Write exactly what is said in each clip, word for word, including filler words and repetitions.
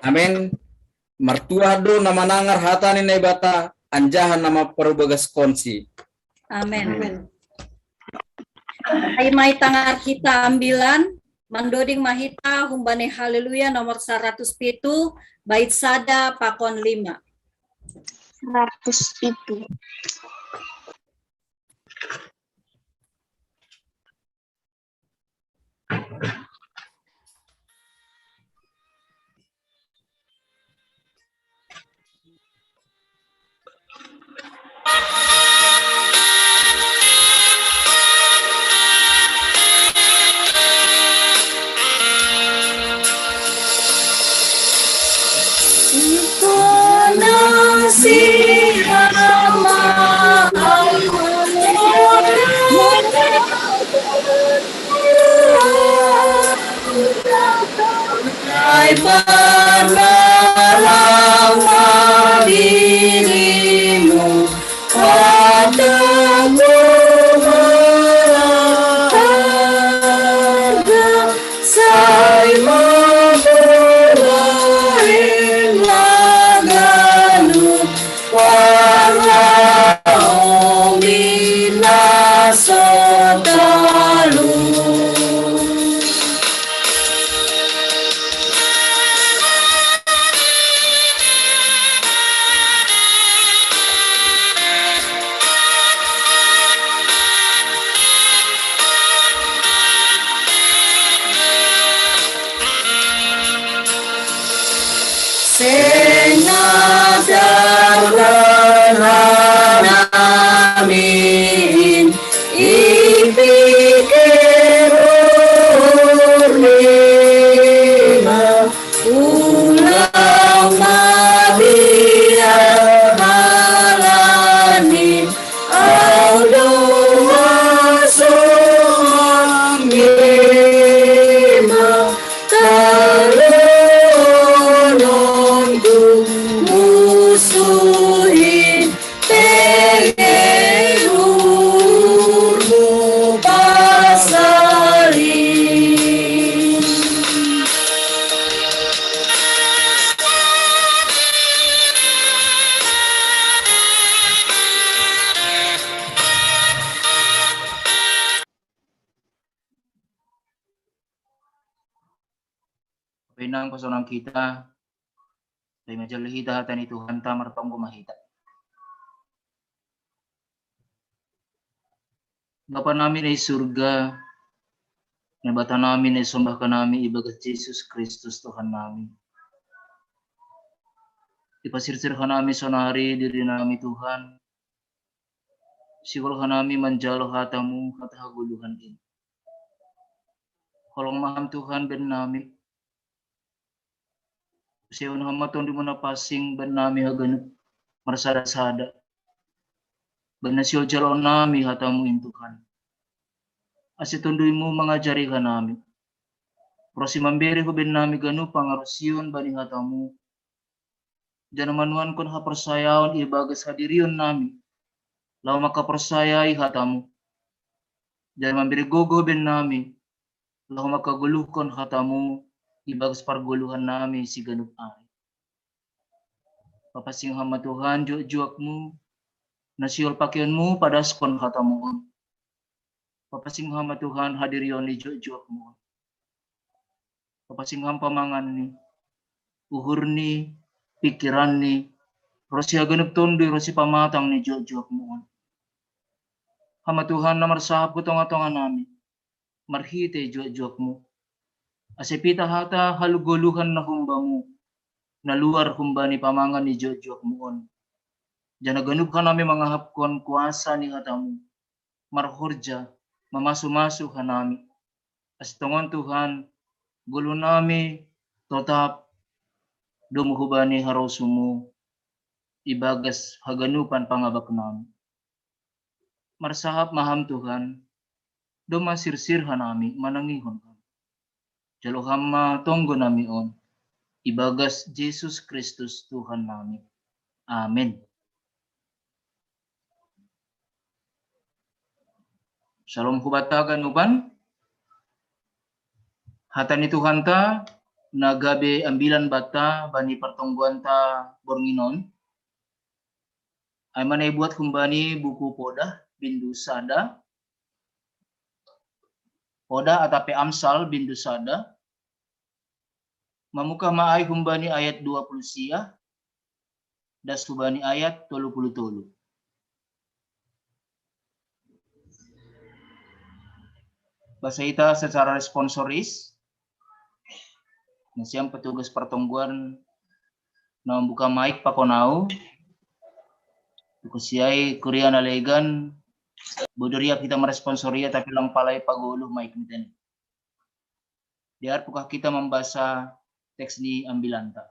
Amen. Martuah do na manangar hata ni Naibata, anjaha na mamparubagas konsi. Amen. Amen. Ai mai tangar hita ambilan, mandoding ma hita humbani Haleluya nomor saratus pitu, bait sada pakon lima. Saratus pitu. Penang pasonang kita, pai majalli hita hata ni Tuhanta, martonggo ma hita. Bapa nami na i surga, Naibata nami na isombah hanami ibagas Jesus Kristus Tuhan nami. Ipasirsir hanami sonari diri nami Tuhan, sihol hanami manjalo hatamu, hata hagoluhan in. Holong ma ham Tuhan bahen nami. Sihol ham ma Tondumu na pansing bahen nami haganup marsada-sada. Bahen na sihol jaloon nami hatamu in Tuhan. Ase Tondumu mangajari hanami. Ro si mambere hubahen nami ganup pangarusion bani hatamu. Janah manuankon haporsayaon ibagas hadirion nami, laho mangkaporsayai hatamu. Janah mambere gogoh bahen nami, laho mangkagoluhkon hatamu ibagas pargoluhan nami siganup ari. Papansing ham ma Tuhan juak-juakmu, na sihol pakeonmu padaskon hatamu on. Papansing ham ma Tuhan hadirion ni juak-juakmu on. Papansing ham pamanganni, uhurni, pikiranni, ro si haganup tonduy ro si pamatang ni juak-juakmu on. Ham ma Tuhan na marsahap hu tonga-tonga nami, marhitei juak-juakmu. Ase pitah hata hagoluhan na humbamu, na luar humbani pamangan ni juak-juakmu on. Janah ganup hanami mangahapkon kuasa ni hatamu, marhorja, mamasu-masu hanami. Ase tongon Tuhan, goluh nami totap domu hubani harosumu ibagas haganupan pangabak nami. Marsahap ma ham Tuhan, domma sirsir hanami manangihon ham. Jalo ham ma tonggo nami on, ibagas Jesus Kristus Tuhan nami. Amin. Shalom hubanta ganupan. Hata ni Tuhanta na gabe ambilan bata bani pertongguanta borngin on. Ai mana ibuat humbani buku Podah bindu sada, Podah atape Amsal bindu sada, mamuka ma ai humbani ayat dua puluh sia, das humbani ayat tolu puluh tolu. Basa ita secara responsoris, na siam petugas pertongguan na membuka mic pakon au, tuku siai kuria na legan, bodo ria kita meresponsor ia, tapi lang palai pagoluh mic ni tene. Diar pukah kita membasa teks ni ambilanta.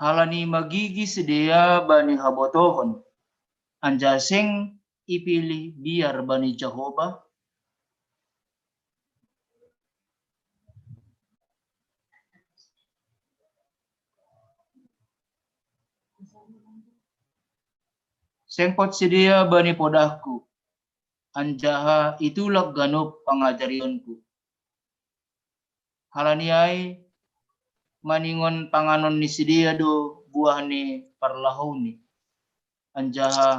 Halani magigi sidea bani habotohon, anjaha seng ipilih biar bani Jahoba, seng pot sidea bani podahku, anjaha itulak ganup pangajarionku. Halani ai maningon panganon ni sidea do buah ni parlahouni, anjaha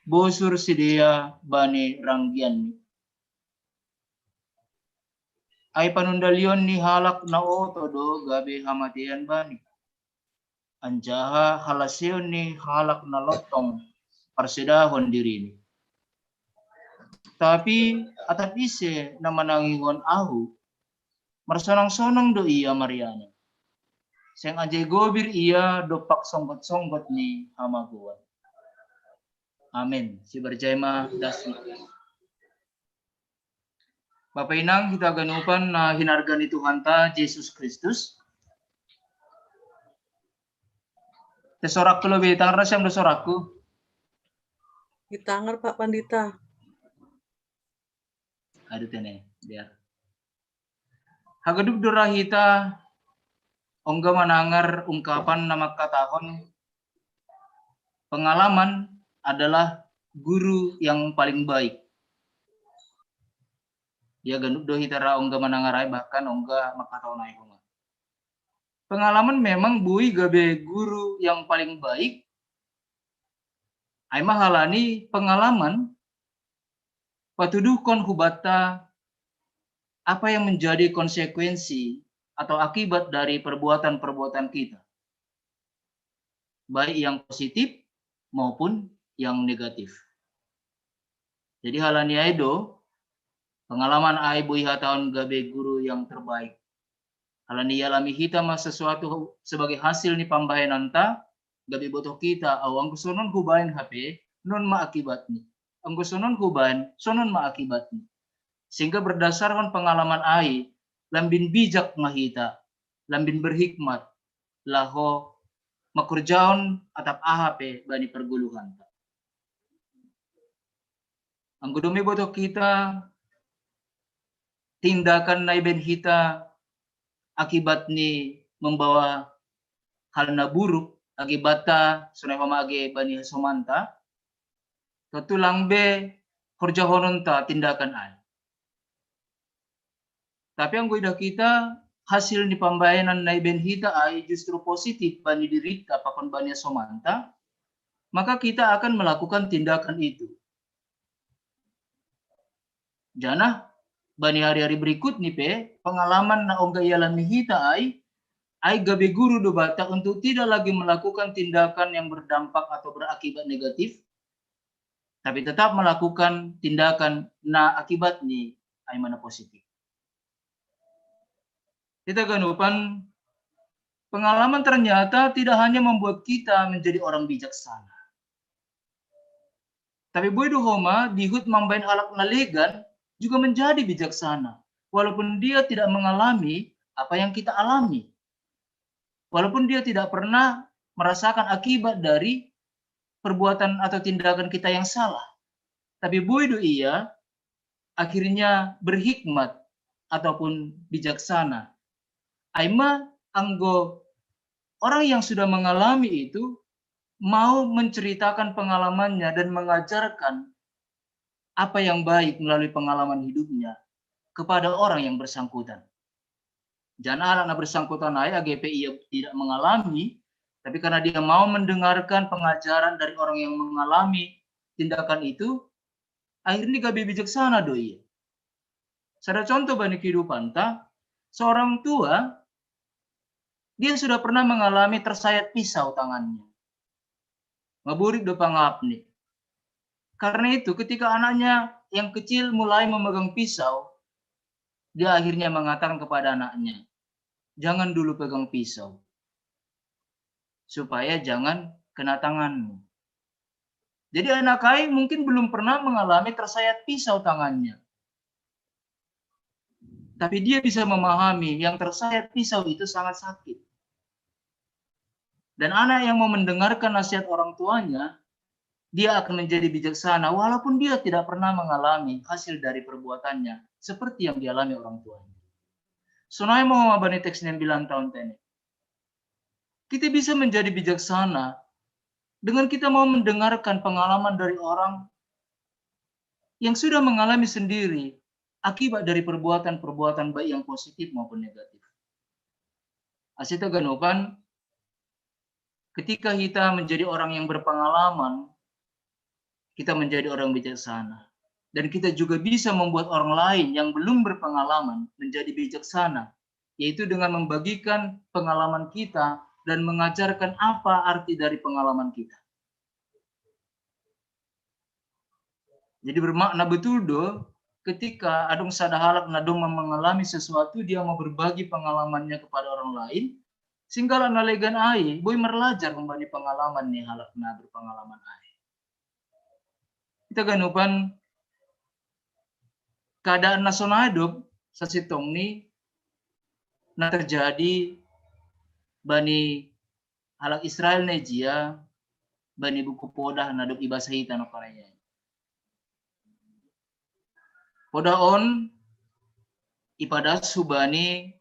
bosur sidea bani ranggianni. Ai panundalion ni halak na oto do gabe hamatean bani, anjaha halaseon ni halak na lontong parsedahon dirini. Tapi atap ise na manangihon ahu, marsonang-sonang do ia marianan. Seng anjai gobir ia dompak songgot-songgot ni hamagoan. Amen. Sibarjai ma dasna. Bapa inang hita ganupan na hinarga ni Tuhanta Jesus Kristus. Te sorakku lo be, tangar na siam do sorakku? Itangar, Pak Pandita. Aduh, tene, biar. Haganup do ra hita ongga manangar ungkapan na mangkatahon pengalaman adalah guru yang paling baik. Ya, ganup do hita ra ongga manangar ai, bahkan ongga mangkatahon ai homa. Pengalaman memang boi gabe guru yang paling baik. Ai ma halani pengalaman patuduhkon hubanta apa yang menjadi konsekuensi atau akibat dari perbuatan-perbuatan kita, baik yang positif maupun yang negatif. Jadi halani ai do pengalaman ai boi hatahon gabe guru yang terbaik. Halani ialami hita ma sesuatu sebagai hasil ni pambahenanta, gabe botoh kita, au anggo sonon hubahen hape, non ma akibatni. Anggo sonon hubahen, sonon ma akibatni. Sehingga berdasarkan pengalaman ai, lambin bijak ma hita, lambin berhikmat, laho mangkorjahon atap aha pe bani pargoluhanta. Anggo dome botoh kita tindakan na ibahen hita akibat ni membawa hal na buruk, akibatta sonai homa age bani hasomanta, tontu lang be horjahononta tindakan ai. Tapi anggo idah kita hasil ni pambahenan na ibahen hita ai justru positif bani dirita pakon bani hasomanta, maka kita akan melakukan tindakan itu. Janah bani hari-hari berikutni pe, pengalaman na ongga ialami hita ai, ai gabe guru do banta untuk tidak lagi melakukan tindakan yang berdampak atau berakibat negatif, tapi tetap melakukan tindakan na akibatni ai ma na positif. Hita ganupan, pengalaman ternyata tidak hanya membuat kita menjadi orang bijaksana. Tapi boi do homa dihut mambahen halak na legan juga menjadi bijaksana, walaupun dia tidak mengalami apa yang kita alami. Walaupun dia tidak pernah merasakan akibat dari perbuatan atau tindakan kita yang salah. Tapi boi do ia akhirnya berhikmat ataupun bijaksana. Ai ma anggo orang yang sudah mengalami itu mau menceritakan pengalamannya dan mengajarkan apa yang baik melalui pengalaman hidupnya kepada orang yang bersangkutan. Jangan halak na bersangkutan ai, A G P I tidak mengalami, tapi karena dia mau mendengarkan pengajaran dari orang yang mengalami tindakan itu, akhirnya gabe bijaksana do ia. Sada contoh bani kehidupan ta, seorang tua, dia sudah pernah mengalami tersayat pisau tangannya. Maburik do pangapni. Karena itu, ketika anaknya yang kecil mulai memegang pisau, dia akhirnya mengatakan kepada anaknya, "Jangan dulu pegang pisau, supaya jangan kena tanganmu." Jadi anak ai mungkin belum pernah mengalami tersayat pisau tangannya. Tapi dia bisa memahami yang tersayat pisau itu sangat sakit. Dan anak yang mau mendengarkan nasihat orang tuanya, dia akan menjadi bijaksana walaupun dia tidak pernah mengalami hasil dari perbuatannya seperti yang dialami orang tuanya. Sonai mo bani teks sembilan tahun tene. Kita bisa menjadi bijaksana dengan kita mau mendengarkan pengalaman dari orang yang sudah mengalami sendiri akibat dari perbuatan-perbuatan baik yang positif maupun negatif. Asi taganupan, ketika kita menjadi orang yang berpengalaman, kita menjadi orang bijaksana. Dan kita juga bisa membuat orang lain yang belum berpengalaman menjadi bijaksana, yaitu dengan membagikan pengalaman kita dan mengajarkan apa arti dari pengalaman kita. Jadi bermakna betul do, ketika adong sada halak na domma mengalami sesuatu, dia mau berbagi pengalamannya kepada orang lain, singgalan na legan ai, boi merlajar membagi pengalaman ni halak na berpengalaman ai. Kita ganupan keadaan nasional hidup sasitong ni na terjadi bani halak Israel ne jia bani buku Podah na dok ibasa hita no karaya. Podah on ipadas hubani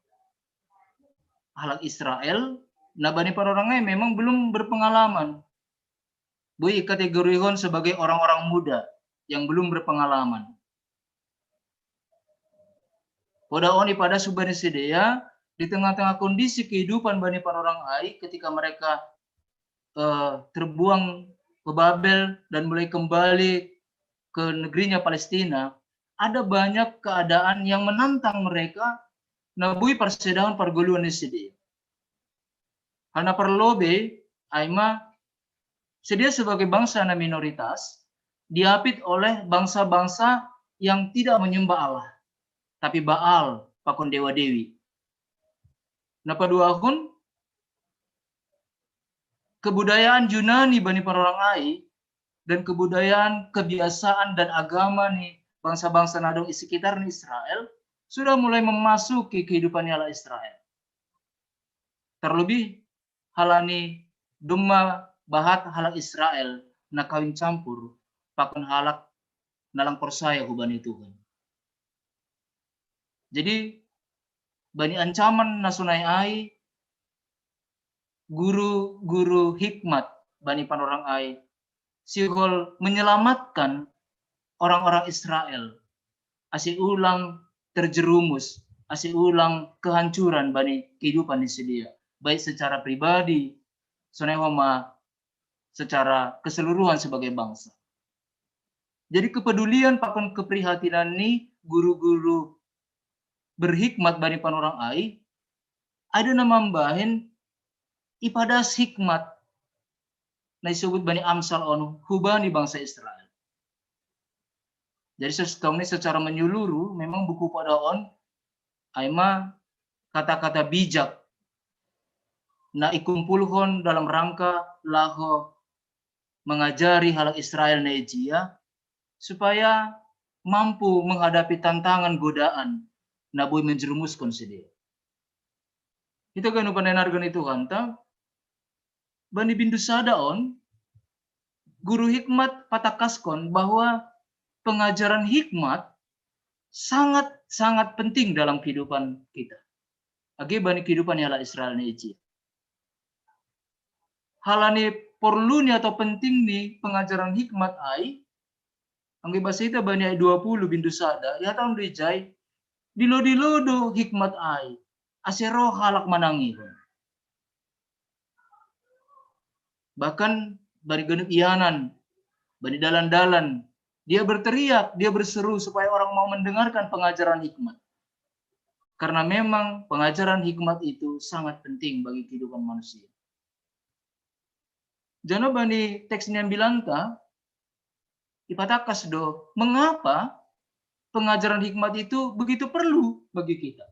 halak Israel na bani parorangai memang belum berpengalaman. Bui kategorihon sebagai orang-orang muda yang belum berpengalaman. Podah on ipadas hubani sidea di tengah-tengah kondisi kehidupan bani parorangai ketika mereka uh, terbuang ke Babel dan mulai kembali ke negerinya Palestina, ada banyak keadaan yang menantang mereka na bui parsedahon pargoluan ni sidea. Hana parlobe aima sidea sebagai bangsa na minoritas diapit oleh bangsa-bangsa yang tidak menyembah Allah, tapi Baal pakon dewa-dewi. Na paduahon, kebudayaan Yunani bani parorangai dan kebudayaan, kebiasaan, dan agama ni bangsa-bangsa na dong di sekitar ni Israel sudah mulai memasuki kehidupan ni halak Israel. Terlebih halani domma bahat halak Israel na kawin campur pakon halak na lang porsaya hubani Tuhan. Jadi bani ancaman na sonai ai, guru-guru hikmat bani parorangai sihol menyelamatkan orang-orang Israel asi ulang terjerumus, asi ulang kehancuran bani kehidupan ni sidea, baik secara pribadi, sonai homa secara keseluruhan sebagai bangsa. Jadi kepedulian pakon keprihatinan ni guru-guru berhikmat bani parorangai, ada na mambahen ipadas hikmat na isebut bani Amsal on hubani bangsa Israel. Jadi sasitong ni secara menyeluruh memang buku Podah on aima kata-kata bijak na ikumpulhon dalam rangka laho mengajari halak Israel na ejia supaya mampu menghadapi tantangan godaan na boi menjerumuskan sidea. Hita ganupan na hinarga ni Tuhanta, bani bindu sada on, guru hikmat patakaskon bahwa pengajaran hikmat sangat-sangat penting dalam kehidupan kita. Age bani kehidupan ni halak Israel na ejia. Halani porlu ni atau penting ni pengajaran hikmat ai, anggo ibasa hita bani ayat dua puluh bindu sada, ihatahon do ijai, dilo-dilo do hikmat ai, Ase roh halak manangihon. Bahkan bani genep iyanan, bani dalan-dalan, dia berteriak, dia berseru supaya orang mau mendengarkan pengajaran hikmat. Karena memang pengajaran hikmat itu sangat penting bagi kehidupan manusia. Jano bani teks niambilanta, ipatakas do mengapa pengajaran hikmat itu begitu perlu bagi kita.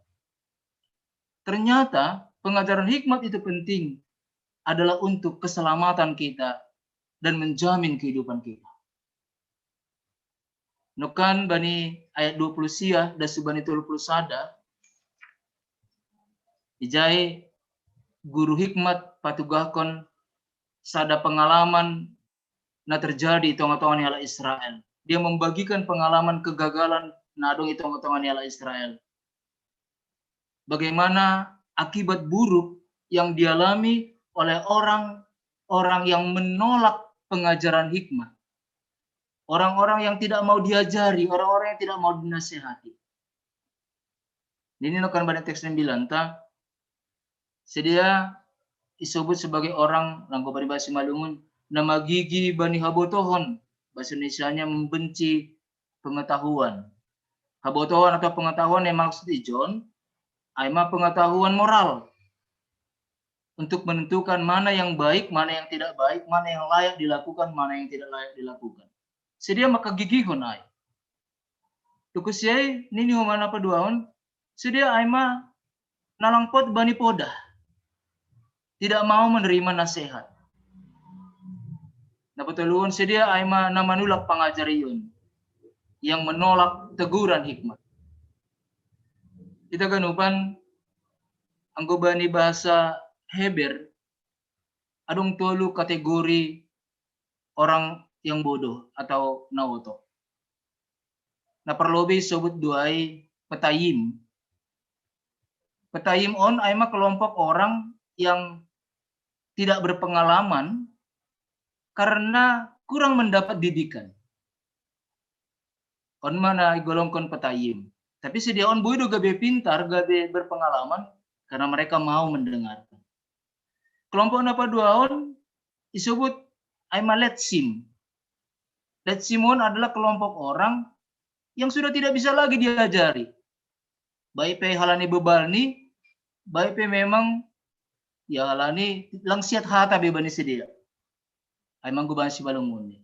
Ternyata pengajaran hikmat itu penting adalah untuk keselamatan kita dan menjamin kehidupan kita. Nokan bani ayat dua puluh sia, das bani tolu puluh sada, ijai guru hikmat patugahkon sada pengalaman na terjadi i tonga-tonga ni halak Israel. Dia membagikan pengalaman kegagalan na adong i tonga-tonga ni halak Israel. Bagaimana akibat buruk yang dialami oleh orang-orang yang menolak pengajaran hikmat. Orang-orang yang tidak mau diajari, orang-orang yang tidak mau dinasehati. Ini nokan bani teks niambilanta, sedia isobut sebagai orang, nanggo bani bahasa Simalungun, na magigi bani habotohon, bahasa Indonesianya membenci pengetahuan. Habotohon atau pengetahuan yang maksud ijon, ai ma pengetahuan moral. Untuk menentukan mana yang baik, mana yang tidak baik, mana yang layak dilakukan, mana yang tidak layak dilakukan. Sedia makagigihon ai. Tukus yai, nini homa na paduahon, sedia ai ma na langpot bani podah. Tidak mau menerima nasihat. Na patoluhon, sedia ai ma na manulak pangajarion, yang menolak teguran hikmat. Hita ganupan, anggo bani bahasa Heber, adong tolu kategori orang yang bodoh atau na oto. Na parlobei isobut do ai petayim. Petayim on ai ma kelompok orang yang tidak berpengalaman karena kurang mendapat didikan. On ma na igolongkon petayim. Tapi sedia on boi do gabe pintar, gabe berpengalaman, karena mereka mau mendengarkan. Kelompok na paduahon isobut ai ma letsim. Letsim on adalah kelompok orang yang sudah tidak bisa lagi diajari. Baik pe halani bebal ni, baik pe memang ya halani lang siat hata be bani sedia. Ai ma anggo bani Simalungun ni.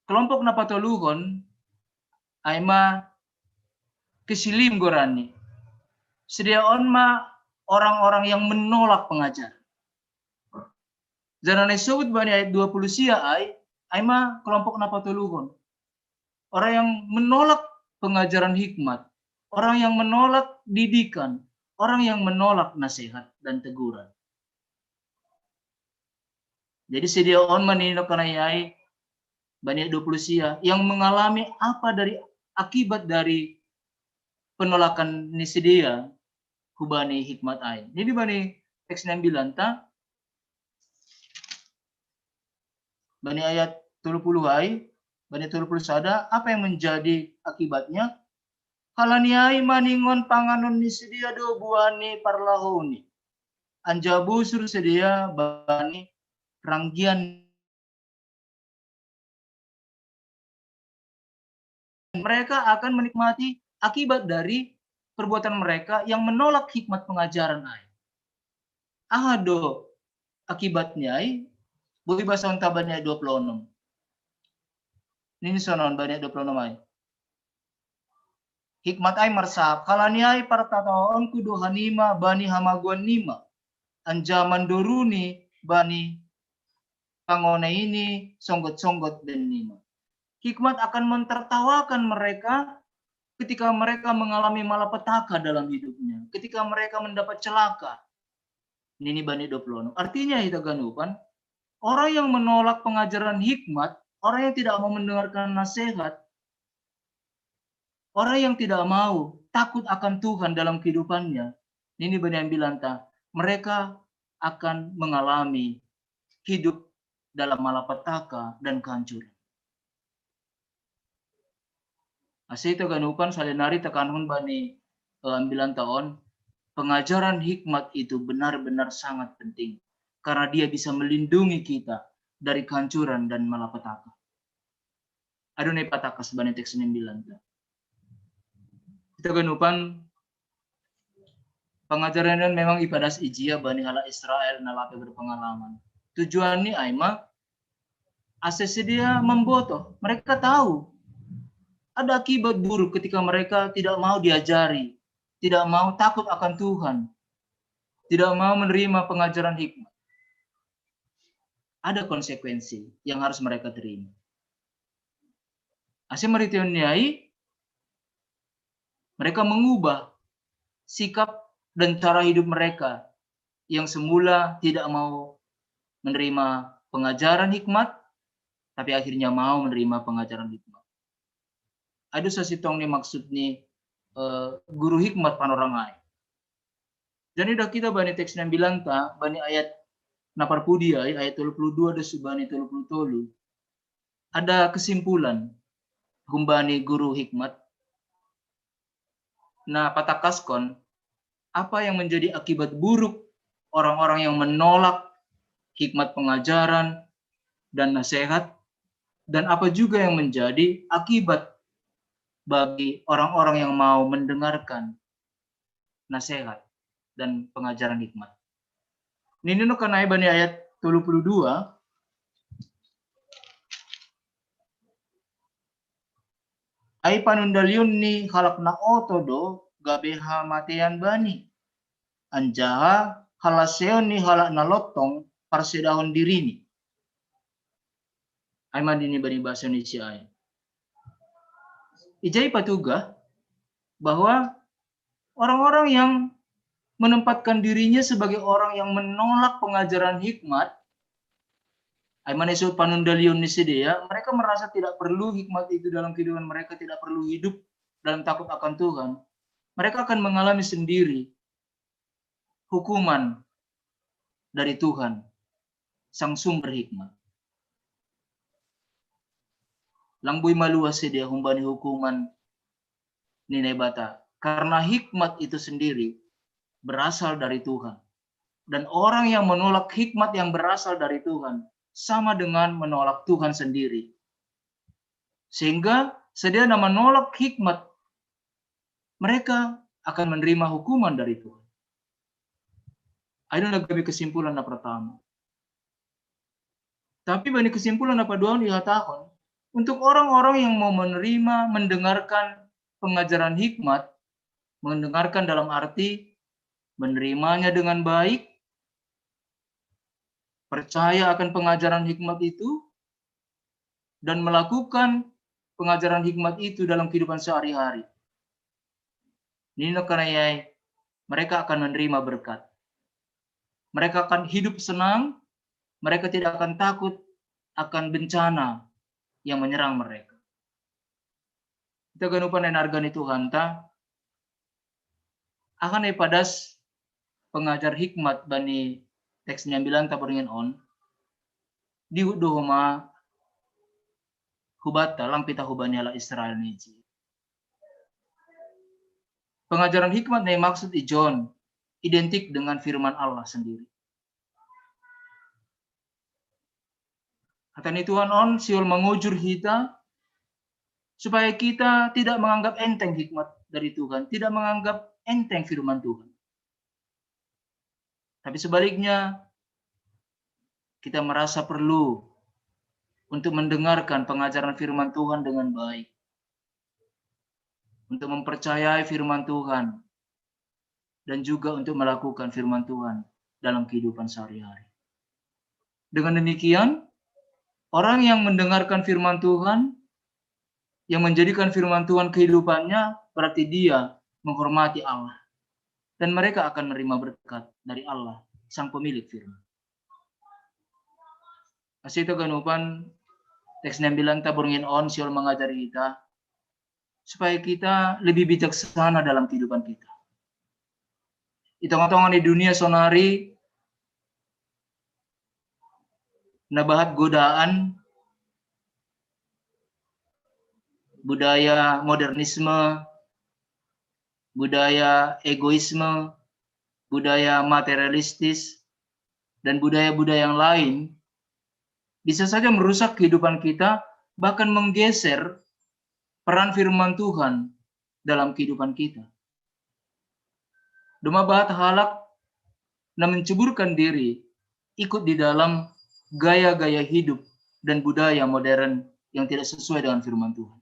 Kelompok na patoluhon ai ma kesilim goran ni. Sedia on ma orang-orang yang menolak pengajar. Jana na isobut bani ayat dua puluh sia ai, ai ma kelompok na patoluhon. Orang yang menolak pengajaran hikmat, orang yang menolak didikan, orang yang menolak nasihat dan teguran. Jadi sedia on ma nini nokan ai, bani ayat dua puluh sia, yang mengalami apa dari, akibat dari penolakan ni sedia hubani hikmat ai. Jadi bani teks niambilanta, bani ayat tolu puluh ai, bani tolu puluh sada, apa yang menjadi akibatnya? Halani ai maningon panganon ni sedia do buah ni parlahou ni. Anjaha bosur sedia bani ranggian. Mereka akan menikmati akibat dari perbuatan mereka yang menolak hikmat pengajaran ai. Aha do akibatnya ai? Boi basahonta bani ayat dua puluh onom. Nini sonon bani ayat dua puluh onom ai. Hikmat ai marsahap, halani ai partatawaonku do hanima bani hamagoan nima, anjaha mandoruni bani pangonei ni songgot-songgot bennima. Hikmat akan mentertawakan mereka ketika mereka mengalami malapetaka dalam hidupnya, ketika mereka mendapat celaka. Nini bani dua puluh onom. Artinya hita ganupan, orang yang menolak pengajaran hikmat, orang yang tidak mau mendengarkan nasihat, orang yang tidak mau takut akan Tuhan dalam kehidupannya, nini bani ambilanta, mereka akan mengalami hidup dalam malapetaka dan kehancuran. Asa hita ganupan, salinari tekankon bani, eh, ambilanta on, pengajaran hikmat itu benar-benar sangat penting, karena dia bisa melindungi kita dari kehancuran dan malapetaka. Adonai patakas bani teks sembilan. Kita ganupan pengajaran memang ipadas ijia bani halak Israel na lape berpengalaman. Tujuan ni ai ma ase sedia membotoh. Mereka tahu ada akibat buruk ketika mereka tidak mau diajari, tidak mau takut akan Tuhan, tidak mau menerima pengajaran hikmat. Ada konsekuensi yang harus mereka terima. Ase mariteon ni ai, mereka mengubah sikap dan cara hidup mereka yang semula tidak mau menerima pengajaran hikmat, tapi akhirnya mau menerima pengajaran hikmat. Adu sasitong ni maksud ni, eh, guru hikmat panorang ai. Jadi dah kita bani teks sembilan ta, bani ayat na parpudi ai, ayat tolu puluh dua dah subani tolu puluh tolu. Ada kesimpulan humbani guru hikmat. Nah, patakaskon apa yang menjadi akibat buruk orang-orang yang menolak hikmat pengajaran dan nasihat, dan apa juga yang menjadi akibat bagi orang-orang yang mau mendengarkan nasihat dan pengajaran hikmat. Nini no kanai bani ayat tolu puluh dua, ai panundalion ni halak na oto do gabe hamatean bani, anjaha halaseon ni halak na lotong parsedahon dirini. Ai ma nini bani bahasa Indonesia ai. Ijai patuga bahwa orang-orang yang menempatkan dirinya sebagai orang yang menolak pengajaran hikmat, ai ma na iso panundalion ni sidea, mereka merasa tidak perlu hikmat itu dalam kehidupan mereka, tidak perlu hidup dalam takut akan Tuhan. Mereka akan mengalami sendiri hukuman dari Tuhan, sang sumber hikmat. Lang boi maluah sidea humbani hukuman ni Naibata, karena hikmat itu sendiri berasal dari Tuhan. Dan orang yang menolak hikmat yang berasal dari Tuhan sama dengan menolak Tuhan sendiri. Sehingga sidea na menolak hikmat, mereka akan menerima hukuman dari Tuhan. Ai ida na gabe kesimpulan na pertama. Tapi bani kesimpulan na paduahon ihatahon, untuk orang-orang yang mau menerima, mendengarkan pengajaran hikmat, mendengarkan dalam arti menerimanya dengan baik, percaya akan pengajaran hikmat itu, dan melakukan pengajaran hikmat itu dalam kehidupan sehari-hari. Nini no kanai ai, mereka akan menerima berkat. Mereka akan hidup senang, mereka tidak akan takut akan bencana yang menyerang mereka. Ita ganupan na inarga ni Tuhan ta, aha na ipadas pengajar hikmat bani teks sembilan ta borngin on, dihut do homa hubata, lang pita hubani halak Israel niji. Pengajaran hikmat na imaksud ijon identik dengan firman Allah sendiri. Hata ni Tuhan on sihol mangojur hita supaya kita tidak menganggap enteng hikmat dari Tuhan, tidak menganggap enteng firman Tuhan. Tapi sebaliknya, kita merasa perlu untuk mendengarkan pengajaran firman Tuhan dengan baik, untuk mempercayai firman Tuhan, dan juga untuk melakukan firman Tuhan dalam kehidupan sehari-hari. Dengan demikian, orang yang mendengarkan firman Tuhan, yang menjadikan firman Tuhan kehidupannya, berarti dia menghormati Allah. Dan mereka akan menerima berkat dari Allah, sang pemilik firman. Ase ita ganupan, teks sembilan ta borngin on sihol mangajari ita supaya kita lebih bijaksana dalam kehidupan kita. Di tengah-tengah di dunia sonari, na bahat godaan budaya modernisme, budaya egoisme, budaya materialistis, dan budaya-budaya yang lain bisa saja merusak kehidupan kita, bahkan menggeser peran firman Tuhan dalam kehidupan kita. Duma bahat halak na menceburkan diri ikut di dalam gaya-gaya hidup dan budaya modern yang tidak sesuai dengan firman Tuhan.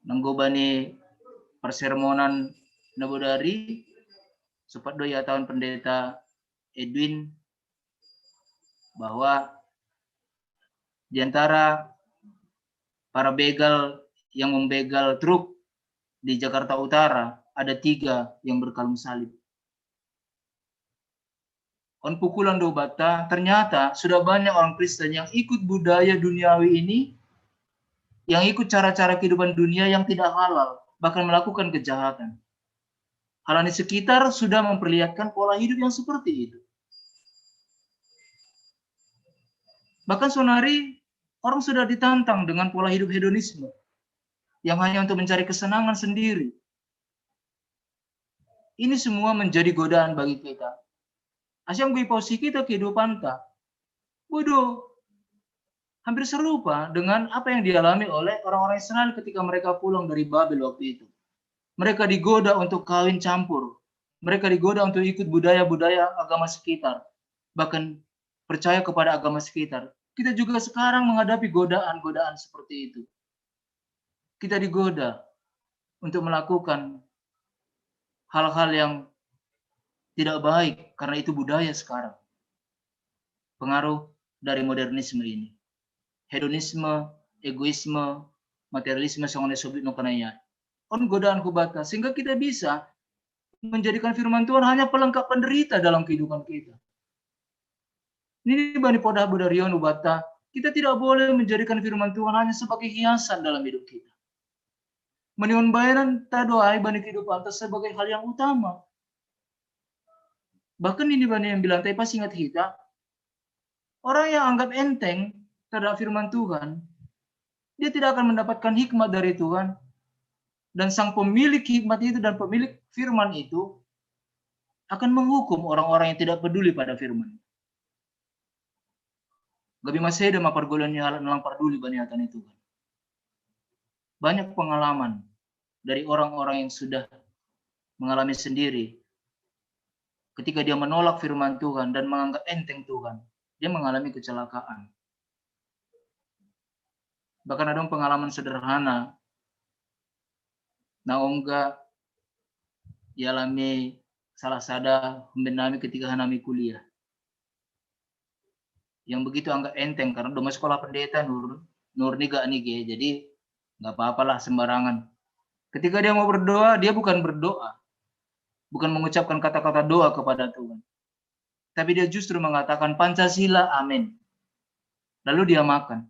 Nanggo bani persermonan na bodari, sempat do ihatahon Pendeta Edwin bahwa di antara para begal yang membegal truk di Jakarta Utara, ada tiga yang berkalung salib. On pukulan do bata, ternyata sudah banyak orang Kristen yang ikut budaya duniawi ini, yang ikut cara-cara kehidupan dunia yang tidak halal, bahkan melakukan kejahatan. Hal di sekitar sudah memperlihatkan pola hidup yang seperti itu. Bahkan sonari orang sudah ditantang dengan pola hidup hedonisme yang hanya untuk mencari kesenangan sendiri. Ini semua menjadi godaan bagi kita. Asyam gui pausi kita kehidupan ta. Bodoh. Hampir serupa dengan apa yang dialami oleh orang-orang Israel ketika mereka pulang dari Babel waktu itu. Mereka digoda untuk kawin campur. Mereka digoda untuk ikut budaya-budaya agama sekitar. Bahkan percaya kepada agama sekitar. Kita juga sekarang menghadapi godaan-godaan seperti itu. Kita digoda untuk melakukan hal-hal yang tidak baik karena itu budaya sekarang. Pengaruh dari modernisme ini. Hedonisme, egoisme, materialisme, songon na sobi no kanaya. On godaan hubata, sehingga kita bisa menjadikan firman Tuhan hanya pelengkap penderita dalam kehidupan kita. Ini bani podah bodarion hubata, kita tidak boleh menjadikan firman Tuhan hanya sebagai hiasan dalam hidup kita. Meniun bayaran ta do ai bani kehidupan ta sebagai hal yang utama. Bahkan ini bani yang bilang, tapi pas ingat kita, orang yang anggap enteng terhadap firman Tuhan, dia tidak akan mendapatkan hikmat dari Tuhan. Dan sang pemilik hikmat itu dan pemilik firman itu akan menghukum orang-orang yang tidak peduli pada firman. Gabe maseda ma pargolon ni halak na lang parduli bani hata ni Tuhan. Banyak pengalaman dari orang-orang yang sudah mengalami sendiri. Ketika dia menolak firman Tuhan dan menganggap enteng Tuhan, dia mengalami kecelakaan. Bahkan ada pengalaman sederhana. Na ongga ialami salah sada humben nami ketika hanami kuliah. Yang begitu anggap enteng karena doma sekolah pendeta nur nur niga nige, jadi nggak apa-apalah sembarangan. Ketika dia mau berdoa, dia bukan berdoa, bukan mengucapkan kata-kata doa kepada Tuhan, tapi dia justru mengatakan Pancasila, amin. Lalu dia makan.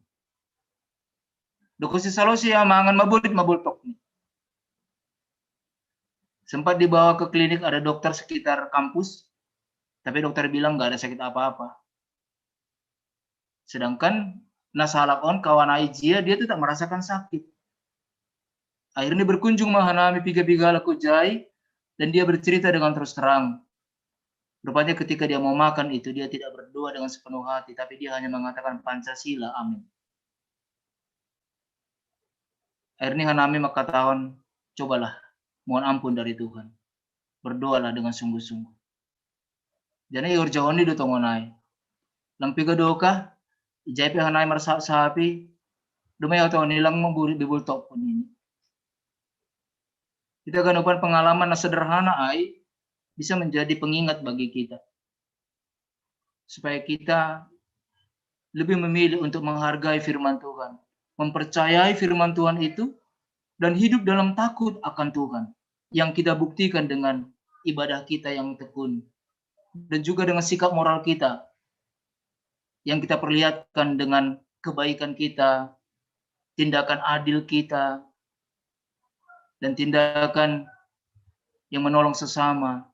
Doko si salo si amangan mabolit maboltok nih. Sempat dibawa ke klinik, ada dokter sekitar kampus, tapi dokter bilang nggak ada sakit apa-apa. Sedangkan na salak on kawan ai jia, dia tuh tak merasakan sakit. Akhirnya berkunjung ma hanami piga-piga laku jai, dan dia bercerita dengan terus terang. Rupanya ketika dia mau makan itu, dia tidak berdoa dengan sepenuh hati, tapi dia hanya mengatakan Pancasila, amin. Akhirnya hanami mengatakan, cobalah mohon ampun dari Tuhan. Berdoalah dengan sungguh-sungguh. Jadi urjahon ni do tongon ai. Lampiga doka, ijai pe hanai marsapi, dumai atau nilang memburi bibul topun ini. Kita ganupan pengalaman na sederhana ai bisa menjadi pengingat bagi kita. Supaya kita lebih memilih untuk menghargai firman Tuhan, mempercayai firman Tuhan itu, dan hidup dalam takut akan Tuhan yang kita buktikan dengan ibadah kita yang tekun dan juga dengan sikap moral kita yang kita perlihatkan dengan kebaikan kita, tindakan adil kita, dan tindakan yang menolong sesama,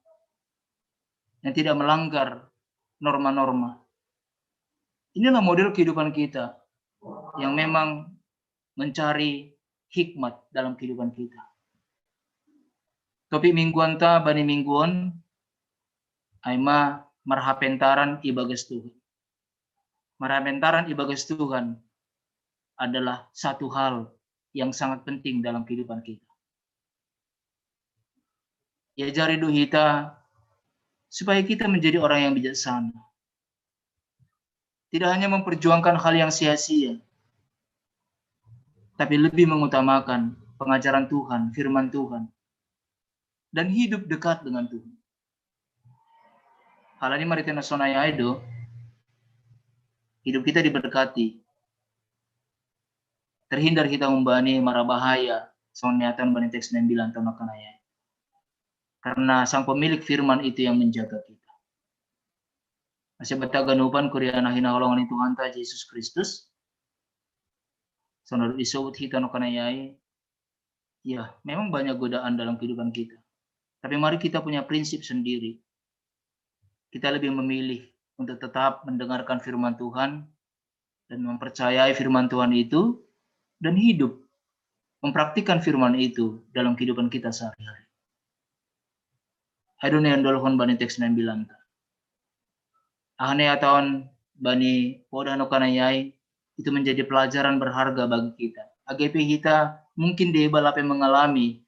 yang tidak melanggar norma-norma. Inilah model kehidupan kita yang memang mencari hikmat dalam kehidupan kita. Topik mingguanta bani mingguon, ai ma marhapentaran ibagas Tuhan. Marhapentaran ibagas Tuhan adalah satu hal yang sangat penting dalam kehidupan kita. Iajari do hita supaya kita menjadi orang yang bijaksana. Tidak hanya memperjuangkan hal yang sia-sia, tapi lebih mengutamakan pengajaran Tuhan, firman Tuhan, dan hidup dekat dengan Tuhan. Hal ini mari tena sonai ai do, hidup kita diberkati. Terhindar kita umbani mara bahaya, songon niatan bani teks sembilan tona kanaya. Karena sang pemilik firman itu yang menjaga kita. Asa betaga nupan kuria na hinaholongan ni Tuhanta Yesus Kristus. Sonor isobut hita no kanayai. Ya, memang banyak godaan dalam kehidupan kita. Tapi mari kita punya prinsip sendiri. Kita lebih memilih untuk tetap mendengarkan firman Tuhan dan mempercayai firman Tuhan itu dan hidup mempraktikkan firman itu dalam kehidupan kita sehari-hari. Ai do nian dolhon bani teks sembilan ta. Aha ne ataon bani poda no kanayai itu menjadi pelajaran berharga bagi kita. Age pe hita mungkin deba lape mengalami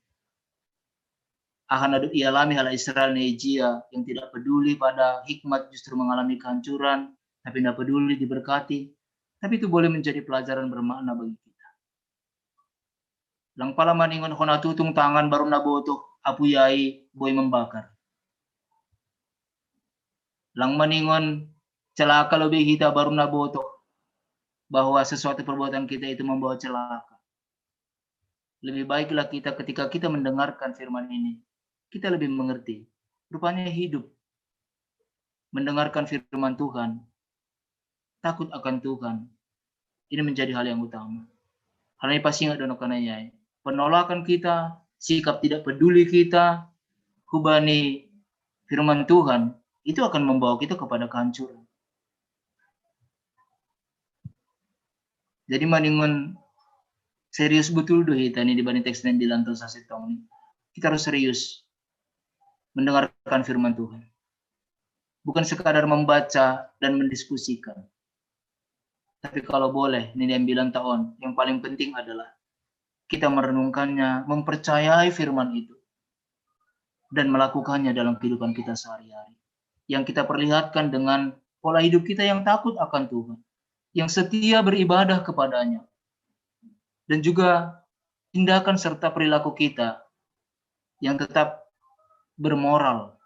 aha na dob ialami halak Israel na ijia yang tidak peduli pada hikmat justru mengalami kehancuran, tapi tidak peduli diberkati. Tapi itu boleh menjadi pelajaran bermakna bagi kita. Lang pala maningon hona tutung tangan baru na botoh, apuiai boi membakar. Lang maningon celaka lobe hita baru na botoh bahwa sesuatu perbuatan kita itu membawa celaka. Lebih baiklah kita ketika kita mendengarkan firman ini, kita lebih mengerti. Rupanya hidup mendengarkan firman Tuhan, takut akan Tuhan, ini menjadi hal yang utama. Hal ini pasti ingat dono kanayai. Penolakan kita, sikap tidak peduli kita, hubani firman Tuhan, itu akan membawa kita kepada kehancuran. Jadi maningon serius betul do hita ni dibanding teks yang dilantas setong ni. Kita harus serius mendengarkan firman Tuhan. Bukan sekadar membaca dan mendiskusikan. Tapi kalau boleh, ini yang bilang taon, yang paling penting adalah kita merenungkannya, mempercayai firman itu, dan melakukannya dalam kehidupan kita sehari-hari. Yang kita perlihatkan dengan pola hidup kita yang takut akan Tuhan, yang setia beribadah kepadanya, dan juga tindakan serta perilaku kita yang tetap bermoral,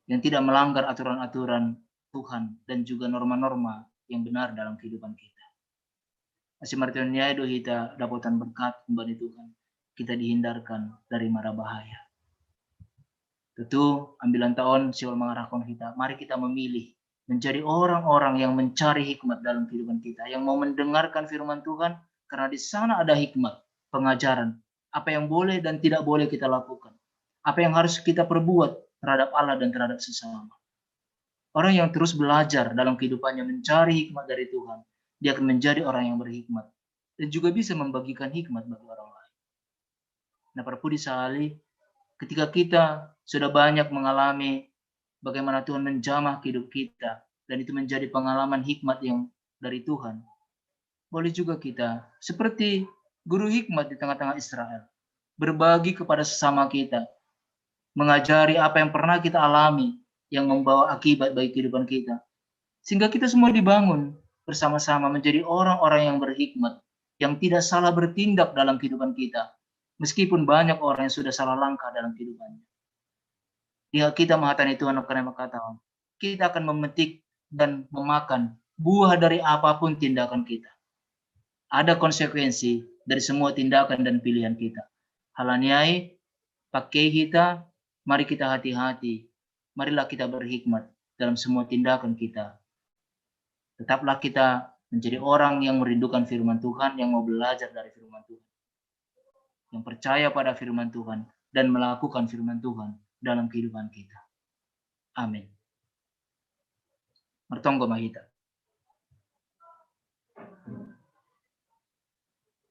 yang tidak melanggar aturan-aturan Tuhan dan juga norma-norma yang benar dalam kehidupan kita. Asi martian niai do hita dapotan berkat kembali Tuhan. Kita dihindarkan dari mara bahaya. Tentu ambilan taon siwal mengarahkan kita. Mari kita memilih menjadi orang-orang yang mencari hikmat dalam kehidupan kita, yang mau mendengarkan firman Tuhan, karena di sana ada hikmat, pengajaran, apa yang boleh dan tidak boleh kita lakukan, apa yang harus kita perbuat terhadap Allah dan terhadap sesama. Orang yang terus belajar dalam kehidupannya mencari hikmat dari Tuhan, dia akan menjadi orang yang berhikmat dan juga bisa membagikan hikmat bagi orang lain. Nah, perpudi sahali, ketika kita sudah banyak mengalami bagaimana Tuhan menjamah hidup kita, dan itu menjadi pengalaman hikmat yang dari Tuhan, boleh juga kita seperti guru hikmat di tengah-tengah Israel, berbagi kepada sesama kita, mengajari apa yang pernah kita alami yang membawa akibat bagi kehidupan kita, sehingga kita semua dibangun bersama-sama menjadi orang-orang yang berhikmat, yang tidak salah bertindak dalam kehidupan kita, meskipun banyak orang yang sudah salah langkah dalam kehidupannya. Dia kita mengatakan itu anak kena kata, kita akan memetik dan memakan buah dari apapun tindakan kita. Ada konsekuensi dari semua tindakan dan pilihan kita. Hal niai, pakai kita, mari kita hati-hati. Marilah kita berhikmat dalam semua tindakan kita. Tetaplah kita menjadi orang yang merindukan firman Tuhan, yang mau belajar dari firman Tuhan, yang percaya pada firman Tuhan, dan melakukan firman Tuhan dalam kehidupan kita. Amin. Martonggo ma hita.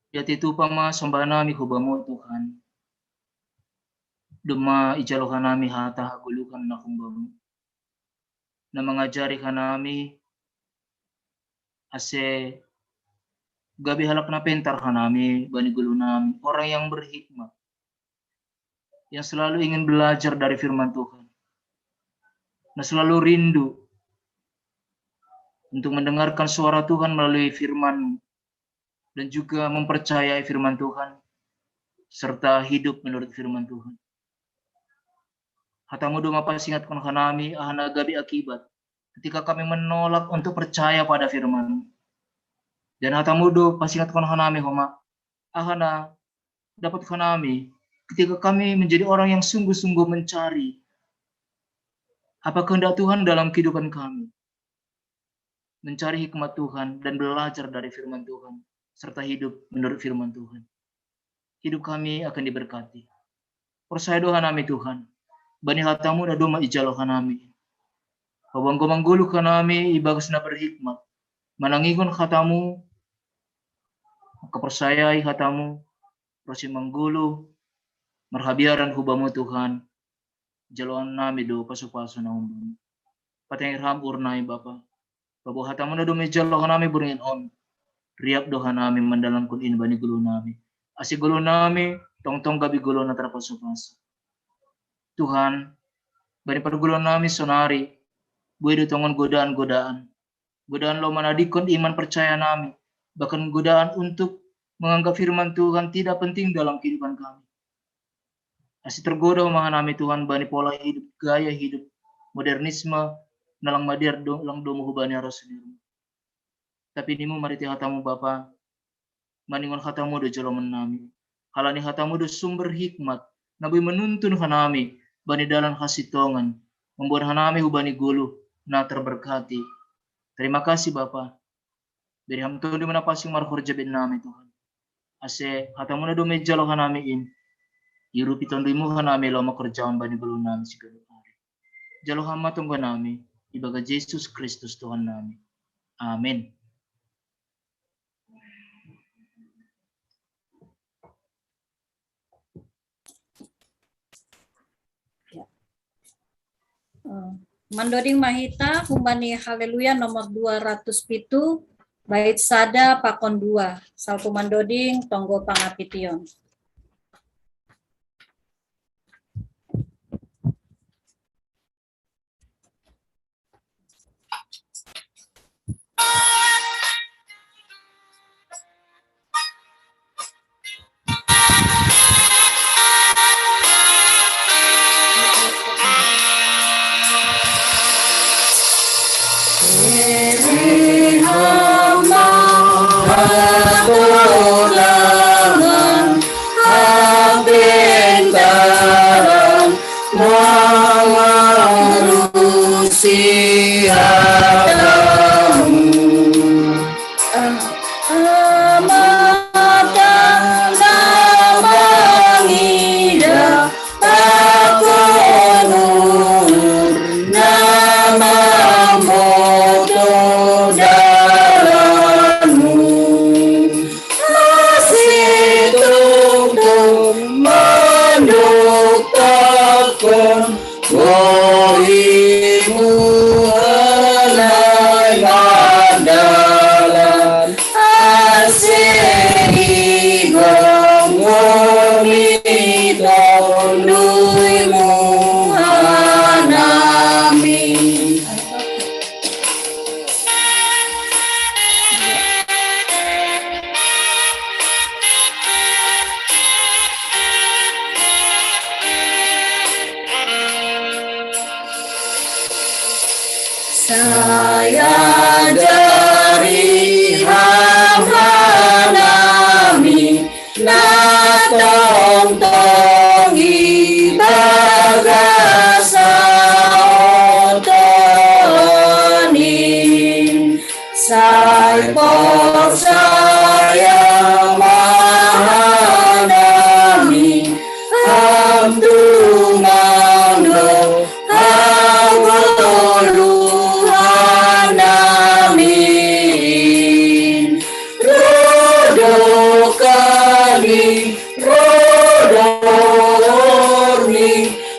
Yati tupa ma sombana mi hubamu Tuhan. Doma ijalo hanami hata hagoluhan na humbamu, na mangajari hanami ase gabe halak na pentar hanami bani golu nami, orang yang berhikmat, yang selalu ingin belajar dari firman Tuhan, na selalu rindu untuk mendengarkan suara Tuhan melalui firman dan juga mempercayai firman Tuhan serta hidup menurut firman Tuhan. Hatamu do mapasingatkon hanami aha na gabe akibat ketika kami menolak untuk percaya pada firman. Dan hatamu do pasingatkon hanami homa aha na dapat hanami ketika kami menjadi orang yang sungguh-sungguh mencari apa kehendak Tuhan dalam kehidupan kami, mencari hikmat Tuhan dan belajar dari firman Tuhan, serta hidup menurut firman Tuhan. Hidup kami akan diberkati. Porsaya do hanami Tuhan, bani hatamu na doma ijalo hanami. Hawang gomang golu hanami ibagas na berhikmat, manangihon hatamu, kaporsayai hatamu, rosi manggolu, marhabiaran hubamu Tuhan, jaloan nami do pasu-pasu na umbamu. Patengir ham urnai Bapa, paboa hatamu na doma ijalo hanami buringan on, riap do hanami mandalankon in bani golu nami. Ase golu nami tongtong gabe golu na tarpasu-pasu. Tuhan, bani pargolu nami sonari, buei do tongon godaan-godaan. Godaan lo manadingkon iman percaya nami, bahkan godaan untuk menganggap firman Tuhan tidak penting dalam kehidupan kami. Ase tergoda homa hanami Tuhan bani pola hidup, gaya hidup modernisme, na lang madear do, lang domu hubani aras ni. Tapi nimu marhite hatamu Bapa, maningon hatamu do jaloman nami. Halani hatamu do sumber hikmat, na buei manuntun hanami bani dalan hasitongan, mamboan hanami hubani golu na terberkati. Terima kasih Bapa. Bere ham Tondumu na pansing marhorja baen nami Tuhan. Ase hatamu na doma ijalo hanami in, iurupi Tondumu hanami laho mangkorjahon bani golu nami siganup ari. Jalo ham ma tonggo nami, ibagas Jesus Kristus Tuhan nami. Amin. Eh, mandoding ma hita humbani Haleluya nomor dua ratus pitu, bait sada pakon dua. Salpu mandoding, tonggo pangapition.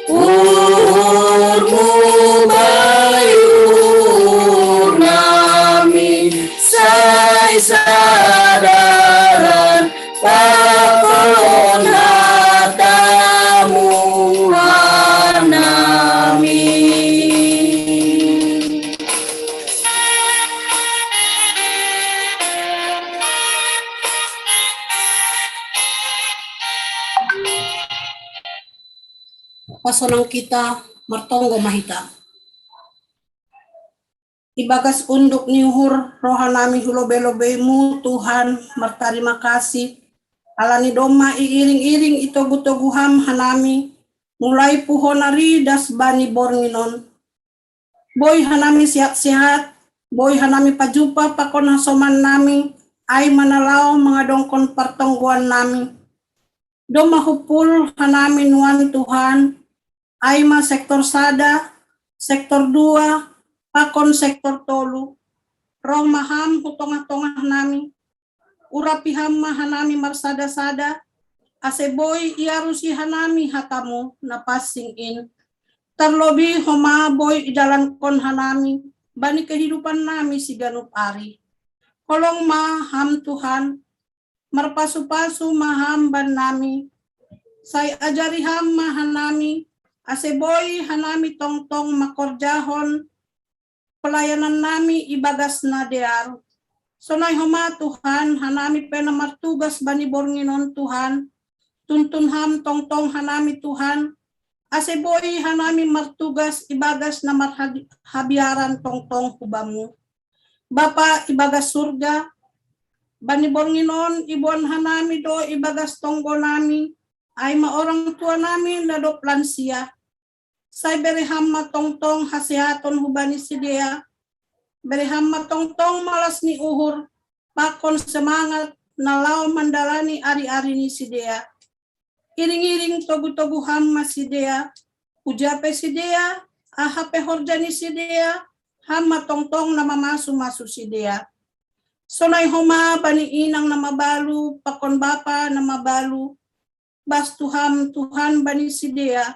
Uhurmu bayur nami, sai sadaran pakon hatamu hanami. Pasonang kita, martonggo ma hita. Ibagas unduk ni uhur roha nami hu lobei-lobeimu, Tuhan, martarima kasih. Alani domma iiring-iring itogu-togu ham hanami, mulai puho nari das bani borngin on. Boi hanami sehat-sehat, boi hanami pajupa pakon hasoman nami, ai ma na laho mangadongkon partonggoan nami. Domma hupul hanami nuan, Tuhan, ai ma sektor sada, sektor dua, pakon sektor tolu. Roh ma ham hu tongah-tongah nami. Urapi ham ma hanami marsada-sada, ase boi iarusi hanami hatamu na pansing in. Tarlobi homa boi idalankon hanami bani kehidupan nami siganup ari. Holong ma ham, Tuhan, marpasu-pasu ma ham bannami. Sai ajari ham ma hanami, ase boi hanami tongtong makorjahon pelayanan nami ibagas na dear. Sonai homa, Tuhan, hanami pe na martugas bani borngin on, Tuhan. Tuntun ham tongtong hanami, Tuhan, ase boi hanami martugas ibagas na marhabiaran tongtong hu Bamu. Bapa ibagas surga, bani borngin on iboan hanami do ibagas tonggo nami, ai ma orang tua nami na dob lansia. Sai bere ham ma tongtong hasehaton hubani sidea. Bere ham ma tongtong malas ni uhur, pakon semangat na laho mandalani ari-ari ni sidea. Iring-iring togu-togu ham ma sidea, uja pe sidea, aha pe horja ni sidea, ham ma tongtong na mamasu-masu sidea. Sonai homa bani inang na mabalu pakon bapa na mabalu, bastu ham, Tuhan, bani sidea.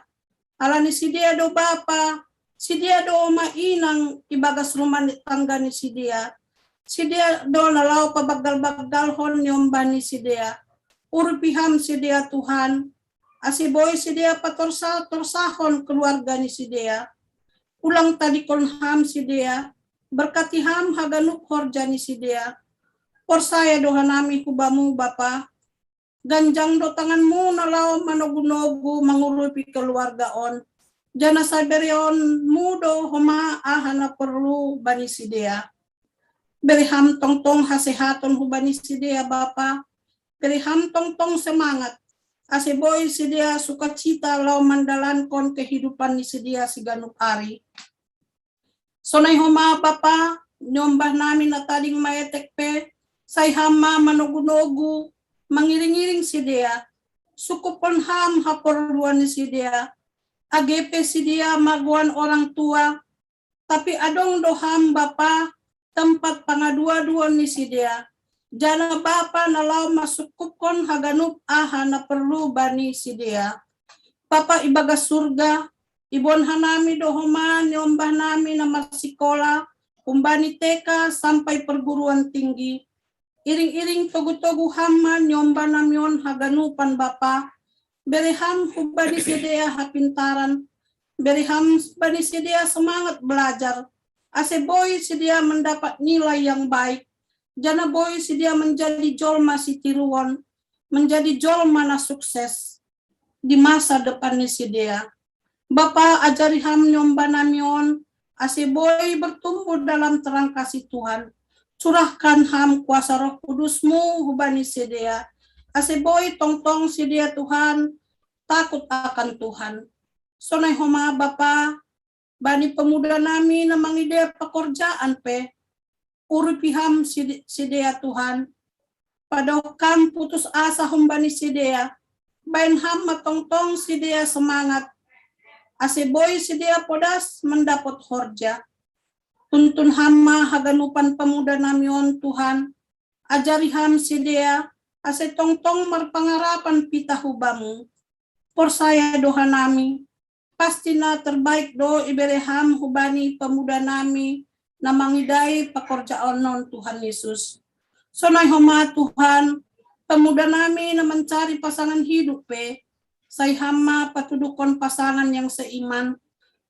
Alani sidea do bapa, sidea do ma inang ibagas rumah tangga ni sidea. Sidea do na laho pabaggal-baggalhon ni ombah ni sidea. Urupi ham sidea, Tuhan, ase boi sidea patorsa-torsahon keluarga ni sidea. Ulang tadingkon ham sidea, berkati ham haganup horja ni sidea. Porsaya do hanami hu Bamu, Bapa, ganjang do tanganmu na laho manogu-nogu mangurupi keluarga on. Janah sai bereonmu do homa aha na porlu bani sidea. Bere ham tongtong hasehaton hubani sidea, Bapa. Bere ham tongtong semangat, ase boi sidea sukacita laho mandalankon kehidupan ni sidea siganup ari. Sonai homa, Bapa, niombah nami na tading maetek pe, sai ham ma manogu-nogu, mangiring-iring sidea, sukupkon ham haporluan ni sidea, age pe sidea magoan orang tua, tapi adong do ham, Bapa, tempat pangadua-duan ni sidea. Janah Bapa na laho masukupkon haganup aha na porlu bani sidea. Bapa ibagas surga, iboan hanami do homa niombah nami na marsikola, humbani T K sampai perguruan tinggi. Iring-iring togu-togu ham ma niombah nami on haganupan, Bapa. Bere ham hubani sidea hapintaran. Bere ham bani sidea semangat belajar, ase boi sidea mendapat nilai yang baik. Janah boi sidea menjadi jolma sitiruon, menjadi jolma na sukses di masa depan ni sidea. Bapa, ajari ham niombah nami on, ase boi bertumbuh dalam terang kasih Tuhan. Curahkan ham kuasa Roh Kudusmu hubani sidea, ase boi tongtong sidea, Tuhan, takut akan Tuhan. Sonai homa, Bapa, bani pemuda nami na mangidea pakorjaan pe, urupi ham sidea, Tuhan. Padohot ham putus asa humbani sidea, baen ham ma tongtong sidea semangat, ase boi sidea podas mandapot horja. Tuntun ham ma haganupan pemuda nami on, Tuhan. Ajari ham sidea, ase tongtong marpangarapan pitah hu Bamu. Porsaya do hanami, Pasti na terbaik do ibere Ham hubani pemuda nami na mangidai pakorjaan non, Tuhan Yesus. Sonai homa Tuhan, pemuda nami na mencari pasangan hidup pe, sai Ham ma patudukon pasangan yang seiman,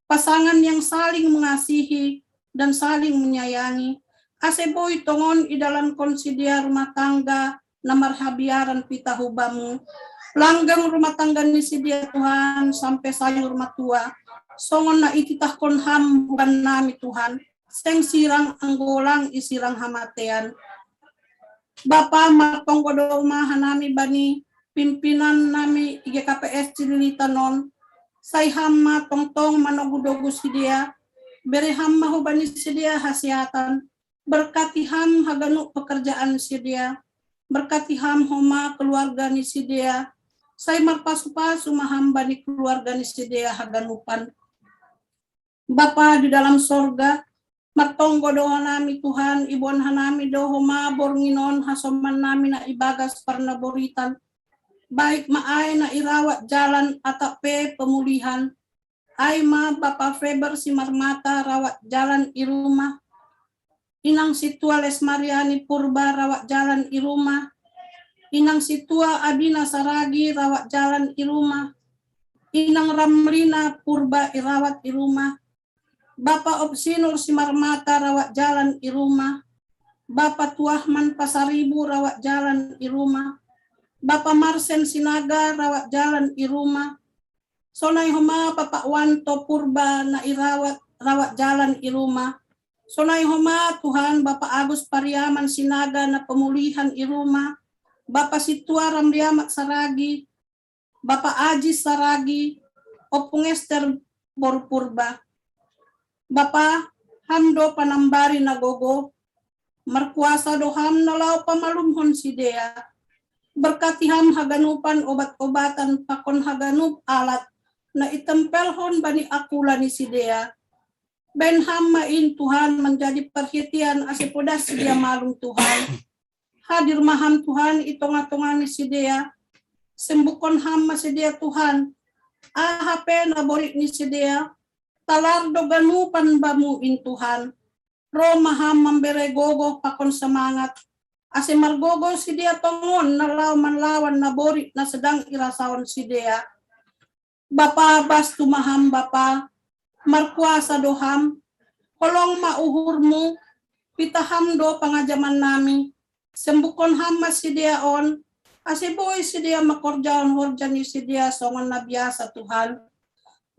pasangan yang saling mengasihi dan saling menyayangi. Ase boi tongon idalankon sidia rumah tangga na marhabiaran pita hubamu. Langgeng rumah tangga ni sidia Tuhan, sampe sayur matua. Songon na ititahkon Ham huban nami Tuhan, seng sirang anggo lang isirang hamatean. Bapa, martonggo do homa hanami bani pimpinan nami I G K P S Cililitan on, sai Ham ma tongtong manogu-dogu sidia, bere Ham ma hubani sidia hasehatan, berkati Ham haganup pekerjaan sidia, berkati Ham homa keluarga ni sidia, sai marpasu-pasu ma Ham bani keluarga ni sidia haganupan. Bapa di dalam sorga, martonggo do hanami Tuhan, iboan hanami do homa borngin on hasoman nami na ibagas parnaboritan, baik ma ai na irawat jalan atap pe pemulihan. Ai ma Bapa Feber Simarmata rawat jalan i rumah, Inang Situa Les Mariani Purba rawat jalan i rumah, Inang Situa Abina Saragi rawat jalan i rumah, Inang Ramlina Purba irawat i rumah, Bapa Obsinur Simarmata rawat jalan i rumah, Bapa Tuahman Pasaribu rawat jalan i rumah, Bapa Marsen Sinaga rawat jalan i rumah, sonai homa Bapa Wanto Purba na irawat rawat jalan i rumah, sonai homa Tuhan Bapa Agus Pariaman Sinaga na pemulihan i rumah, Bapa Situa Ramriamat Saragi, Bapa Aji Saragi, Ompung Ester boru Purba. Bapa, Ham do panambari na gogo, markuasa do Ham na laho pamalumhon sidea. Berkati Ham haganupan obat-obatan pakon haganup alat na itempelhon bani akula ni sidea. Baen Ham ma in Tuhan manjadi parhitean ase podas sidea malum Tuhan. Hadir ma Ham Tuhan i tonga-tonga ni sidea. Sembuhkon Ham ma sidea Tuhan. Aha pe na borit ni sidea, talar do ganupan Bamu in Tuhan. Ro ma Ham mambere gogo pakon semangat, ase margogo sidea tongon na laho manlawan na borit na sedang irasaon sidea. Bapa, bastu ma Ham Bapa, markuasa do Ham, holong ma uhurMu, pita Ham do pangajaman nami, sembuhkon Ham ma sidea on, ase boi sidea mangkorjahon horja ni sidea songon na biasa Tuhan.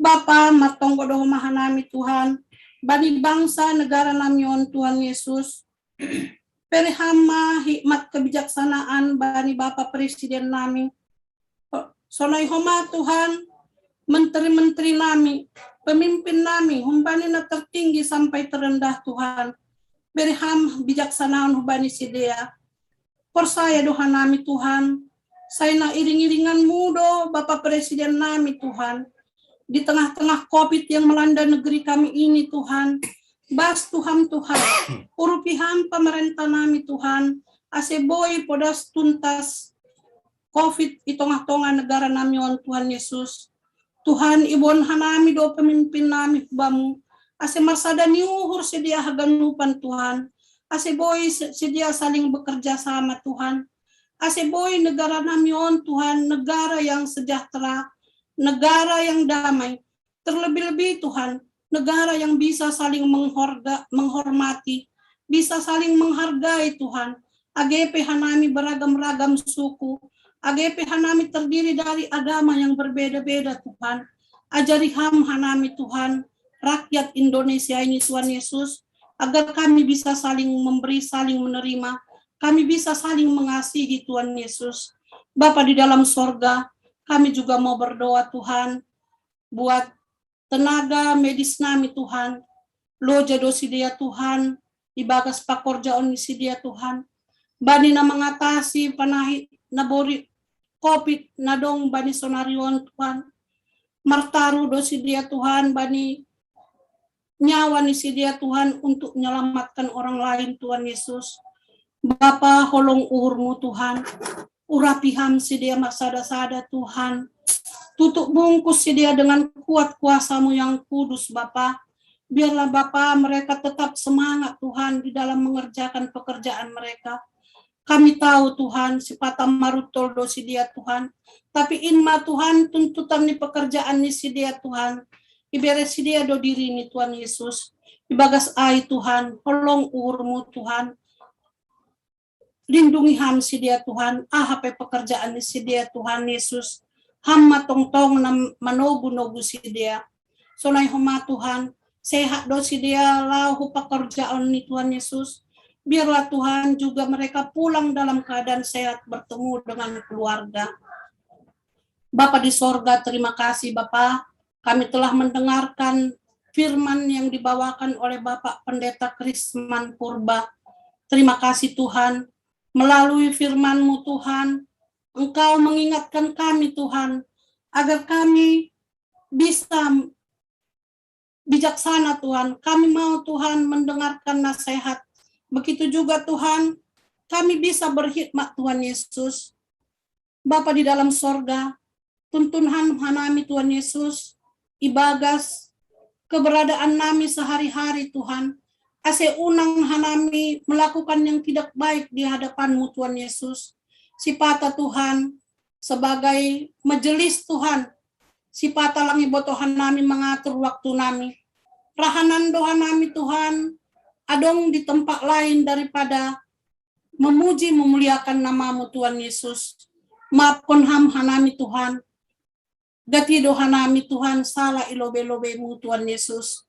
Bapa, martonggo do homa hanami Tuhan, bani bangsa negara nami on Tuhan Yesus, bere Ham ma hikmat kebijaksanaan bani Bapa Presiden nami. Sonai homa Tuhan, menteri-menteri nami, pemimpin nami, humbani na tertinggi sampai terendah Tuhan. Bere Ham bijaksanaon hubani sidea. Porsaya do hanami Tuhan, sai na iring-iringanMu do Bapa Presiden nami Tuhan. Di tengah-tengah covid yang melanda negeri kami ini Tuhan, bastu Ham Tuhan, urupi Ham pamarenta nami Tuhan, ase boi podas tuntas covid i tongah-tongah negara nami on Tuhan Yesus. Tuhan, iboan hanami do pemimpin nami hu Bamu, ase marsada ni uhur sidea haganupan Tuhan, ase boi sidea saling bekerja sama Tuhan, ase boi negara nami on Tuhan negara yang sejahtera, negara yang damai, terlebih-lebih Tuhan negara yang bisa saling menghormati, bisa saling menghargai Tuhan. Age pe hanami beragam-ragam suku, age pe hanami terdiri dari agama yang berbeda-beda Tuhan. Ajari Ham hanami Tuhan, rakyat Indonesia ini Tuhan Yesus, agar kami bisa saling memberi, saling menerima, kami bisa saling mengasihi Tuhan Yesus. Bapa di dalam sorga, kami juga mau berdoa Tuhan, buat tenaga medis nami Tuhan, loja do sidea Tuhan, ibagas pakorjaon ni sidea Tuhan, bani na mangatasi panahi na borit covid na dong bani sonari on Tuhan, martaru do sidea Tuhan bani nyawa ni sidea Tuhan untuk menyelamatkan orang lain Tuhan Yesus. Bapa holong uhurMu Tuhan, urapi Ham sidea marsada-sada Tuhan. Tutup bungkus si dia dengan kuat kuasa-Mu yang kudus, Bapa. Biarlah, Bapa, mereka tetap semangat, Tuhan, di dalam mengerjakan pekerjaan mereka. Kami tahu, Tuhan, sipata marutol do si dia, Tuhan. Tapi in ma, Tuhan, tuntutan ni pekerjaan ni si dia, Tuhan. Ibere si dia do diri ni, Tuhan Yesus. Ibagas ai, Tuhan, holong uhur-Mu, Tuhan. Lindungi Ham si dia, Tuhan. Aha pe pekerjaan ni si dia, Tuhan Yesus. Ham ma tongtong na manogu-nogu si dia. Sonai homa, Tuhan, sehat do si dia laho hu pekerjaan ni, Tuhan Yesus. Biarlah, Tuhan, juga mereka pulang dalam keadaan sehat, bertemu dengan keluarga. Bapa di sorga, terima kasih, Bapa. Kami telah mendengarkan firman yang dibawakan oleh Bapak Pendeta Krisman Purba. Terima kasih, Tuhan. Melalui firman-Mu, Tuhan, Engkau mengingatkan kami, Tuhan, agar kami bisa bijaksana, Tuhan. Kami mau, Tuhan, mendengarkan nasihat. Begitu juga, Tuhan, kami bisa berkhidmat, Tuhan Yesus. Bapa di dalam sorga, tuntun Ham hanami, Tuhan Yesus, ibagas keberadaan nami sehari-hari, Tuhan. Ase unang hanami melakukan yang tidak baik di hadapan-Mu, Tuhan Yesus. Sipata, Tuhan, sebagai majelis, Tuhan, sipata lang iboto hanami mengatur waktu nami. Rahanan do hanami, Tuhan, adong di tempat lain daripada memuji, memuliakan nama-Mu, Tuhan Yesus. Maafkon Ham hanami, Tuhan. Gati do hanami, Tuhan, sala i lobe-lobe-Mu, Tuhan Yesus.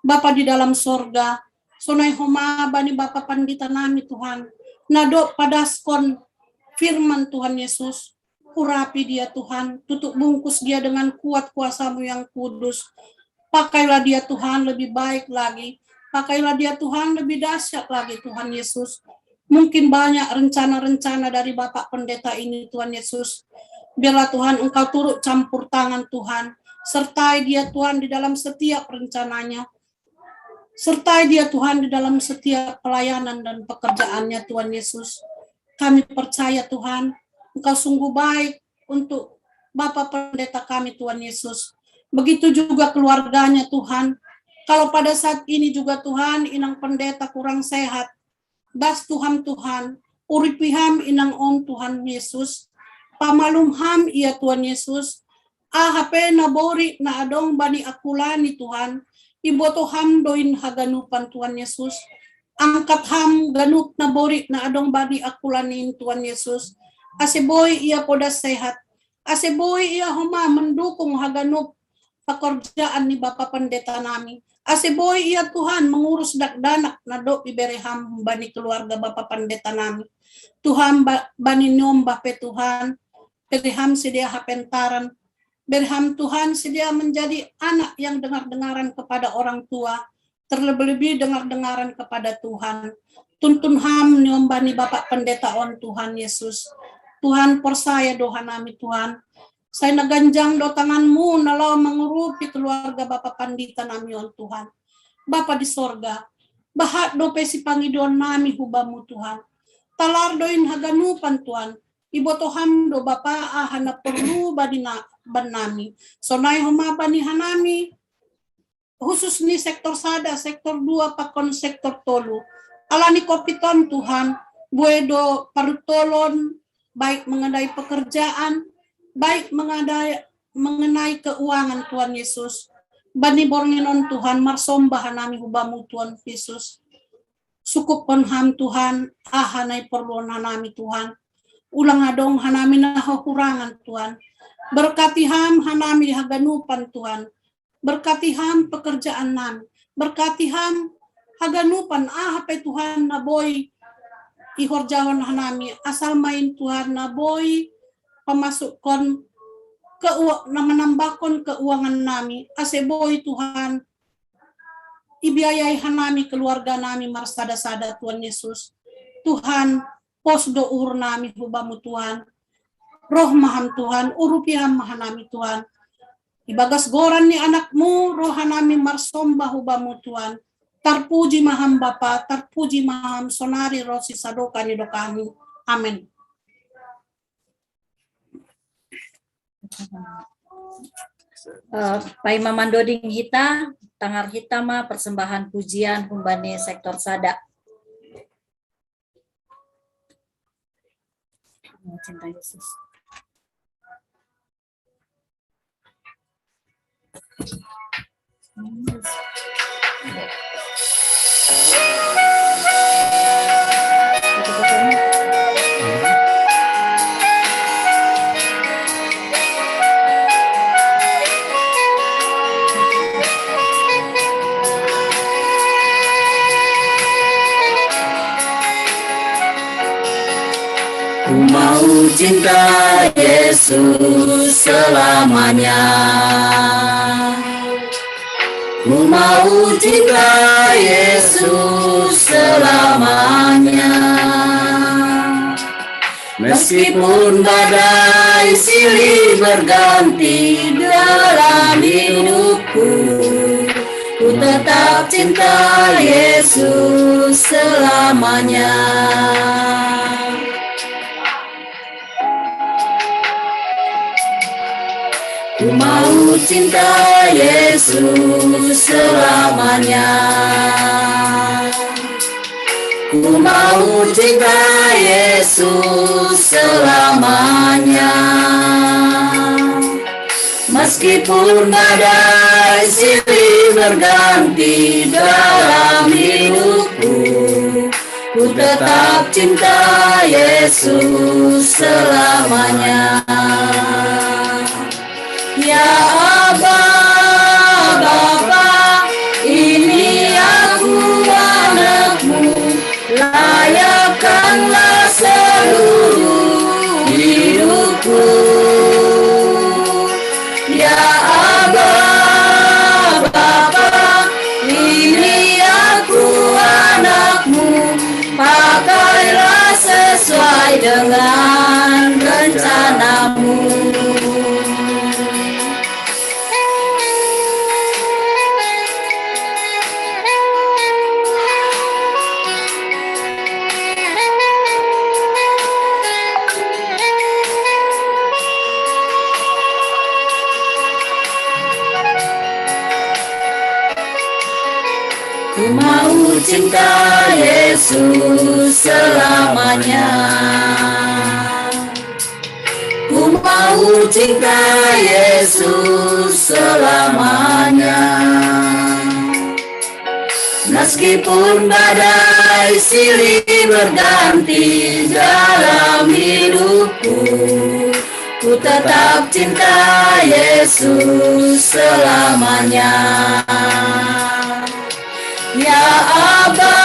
Bapa di dalam sorga, sonai homa bani Bapa Pandita nami, Tuhan, na do padaskon firman, Tuhan Yesus. Urapi dia, Tuhan, tutup bungkus dia dengan kuat kuasa-Mu yang kudus. Pakailah dia, Tuhan, lebih baik lagi. Pakailah dia, Tuhan, lebih dahsyat lagi, Tuhan Yesus. Mungkin banyak rencana-rencana dari Bapak Pendeta ini, Tuhan Yesus. Biarlah, Tuhan, Engkau turut campur tangan, Tuhan. Sertai dia, Tuhan, di dalam setiap rencananya. Sertai dia, Tuhan, di dalam setiap pelayanan dan pekerjaannya, Tuhan Yesus. Kami percaya, Tuhan, Engkau sungguh baik untuk Bapak Pendeta kami, Tuhan Yesus. Begitu juga keluarganya, Tuhan. Kalau pada saat ini juga, Tuhan, inang pendeta kurang sehat, bastu Ham, Tuhan, uripi Ham inang on, Tuhan Yesus. Pamalum Ham ia, Tuhan Yesus. Aha pe na bori na adong bani akula ni, Tuhan, iboto Ham do in haganupan, Tuhan Yesus. Angkat Ham ganup na bori na adong bani akula ni, Tuhan Yesus. Ase boi ia poda sehat. Ase boi ia homa mendukung haganup pekerjaan ni Bapa Pendeta nami. Ase boi ia, Tuhan, mengurus dakdanak na do ibere Ham bani keluarga Bapa Pendeta nami. Tuhan, ba-, bani niombah pe, Tuhan, bere Ham si dia hapentaran. Bere Ham, Tuhan, si dia menjadi anak yang dengar-dengaran kepada orang tua, terlebih-lebih dengar-dengaran kepada Tuhan. Tuntun Ham niombah ni Bapak Pendeta on, Tuhan Yesus. Tuhan, porsaya do hanami, Tuhan. Sai na ganjang do tangan-Mu na laho mangurupi keluarga Bapa Pandita nami on, Tuhan. Bapa di sorga, bahat dope sipangidoan nami hu Bamu, Tuhan. Talar do in haganupan, Tuhan. Iboto Ham do, Bapa, aha na porlu bani na-, ban nami. Sonai homa bani hanami, khusus ni sektor sada, sektor dua, pakon sektor tolu. Ala ni covid on, Tuhan, boi do parutolon, baik mengenai pekerjaan, baik mengenai, mengenai keuangan, Tuhan Yesus. Bani borngin on, Tuhan, marsomba hanami hu Bamu, Tuhan Yesus. Sukuphon Ham, Tuhan, aha na iporluhon hanami, Tuhan. Ulang adong hanami na hahurangan, Tuhan. Berkati Ham hanami haganupan, Tuhan. Berkati Ham pekerjaan nami. Berkati Ham haganupan, aha pe, Tuhan, na boi ihorjahon hanami. Asal ma in, Tuhan, na boi pamasukkon keu-, na manambahkon keuangan nami. Ase boi, Tuhan, ibiayai hanami keluarga nami marsada-sada, Tuhan Yesus. Tuhan, pos do uhur nami hu Bamu, Tuhan. Roh ma Ham, Tuhan, urupi Ham ma hanami, Tuhan. Ibagas goran ni Anak-Mu, roha nami marsomba hu Bamu, Tuhan. Tarpuji ma Ham, Bapa, tarpuji ma Ham sonari ro sisadokan ni dokan-Mu. Amen. Eh, paima mandoding hita, tangar hita ma persembahan pujian humbani sektor sada. Cinta Yesus. Ku mau cinta Yesus selamanya. Ku mau cinta Yesus selamanya. Meskipun badai silih berganti dalam hidupku, ku tetap cinta Yesus selamanya. Ku mau cinta Yesus selamanya. Ku mau cinta Yesus selamanya. Meskipun badai silih berganti dalam hidupku, ku tetap cinta Yesus selamanya. Ya Aba, Bapa, ini aku anakmu, layakkanlah seluruh hidupku. Ya Aba, Bapa, ini aku anakmu, pakailah sesuai dengan rencanamu. Ku mau cinta Yesus selamanya. Ku mau cinta Yesus selamanya. Meskipun badai silih berganti dalam hidupku, ku tetap cinta Yesus selamanya. Ya Aba,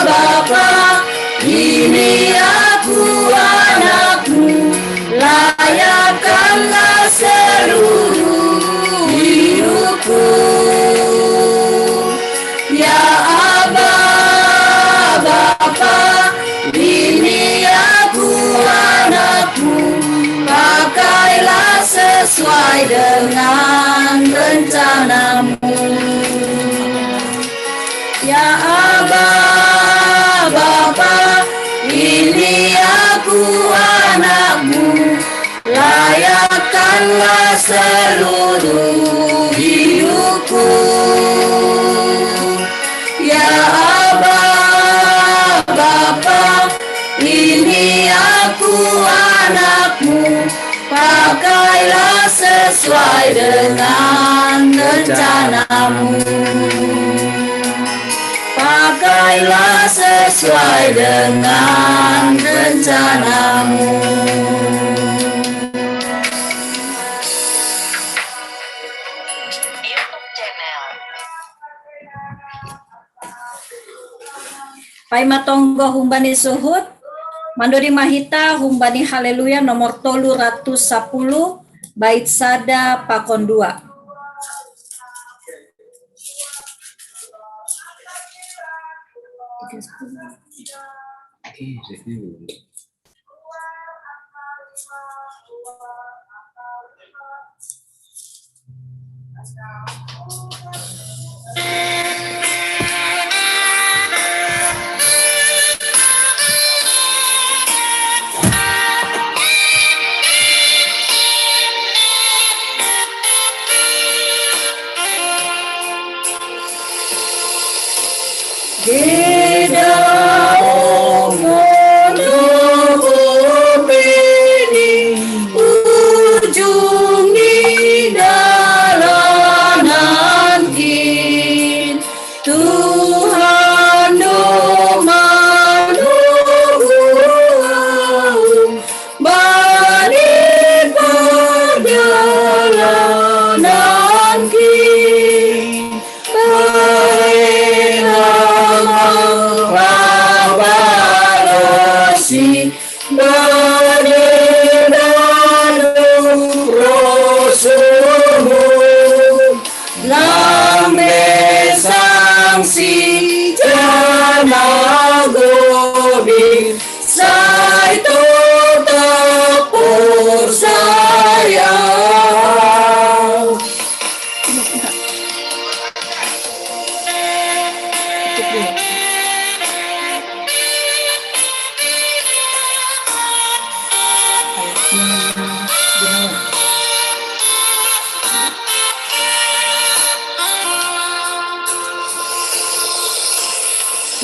Bapa, ini aku anakmu, layakkanlah seluruh hidupku. Ya Aba, Bapa, ini aku anakmu, pakailah sesuai dengan rencanamu. Ya Aba, Bapa, ini aku anakmu, layakkanlah seluruh hidupku. Ya Aba, Bapa, ini aku anakmu, pakailah sesuai dengan rencanamu. Pakailah sesuai dengan rencanamu. Paima tonggo humbani suhut, mandoding ma hita humbani Haleluya nomor tolu ratus sapuluh, bait sada pakon dua. Kedaong mono bopeni ujung ni dalanankin. Tuhan do manuhuau bani perjalanankin. Baiklah mengkabarasi bani dalam rosumu. Nang besang si jana gobi sai tetap porsaya.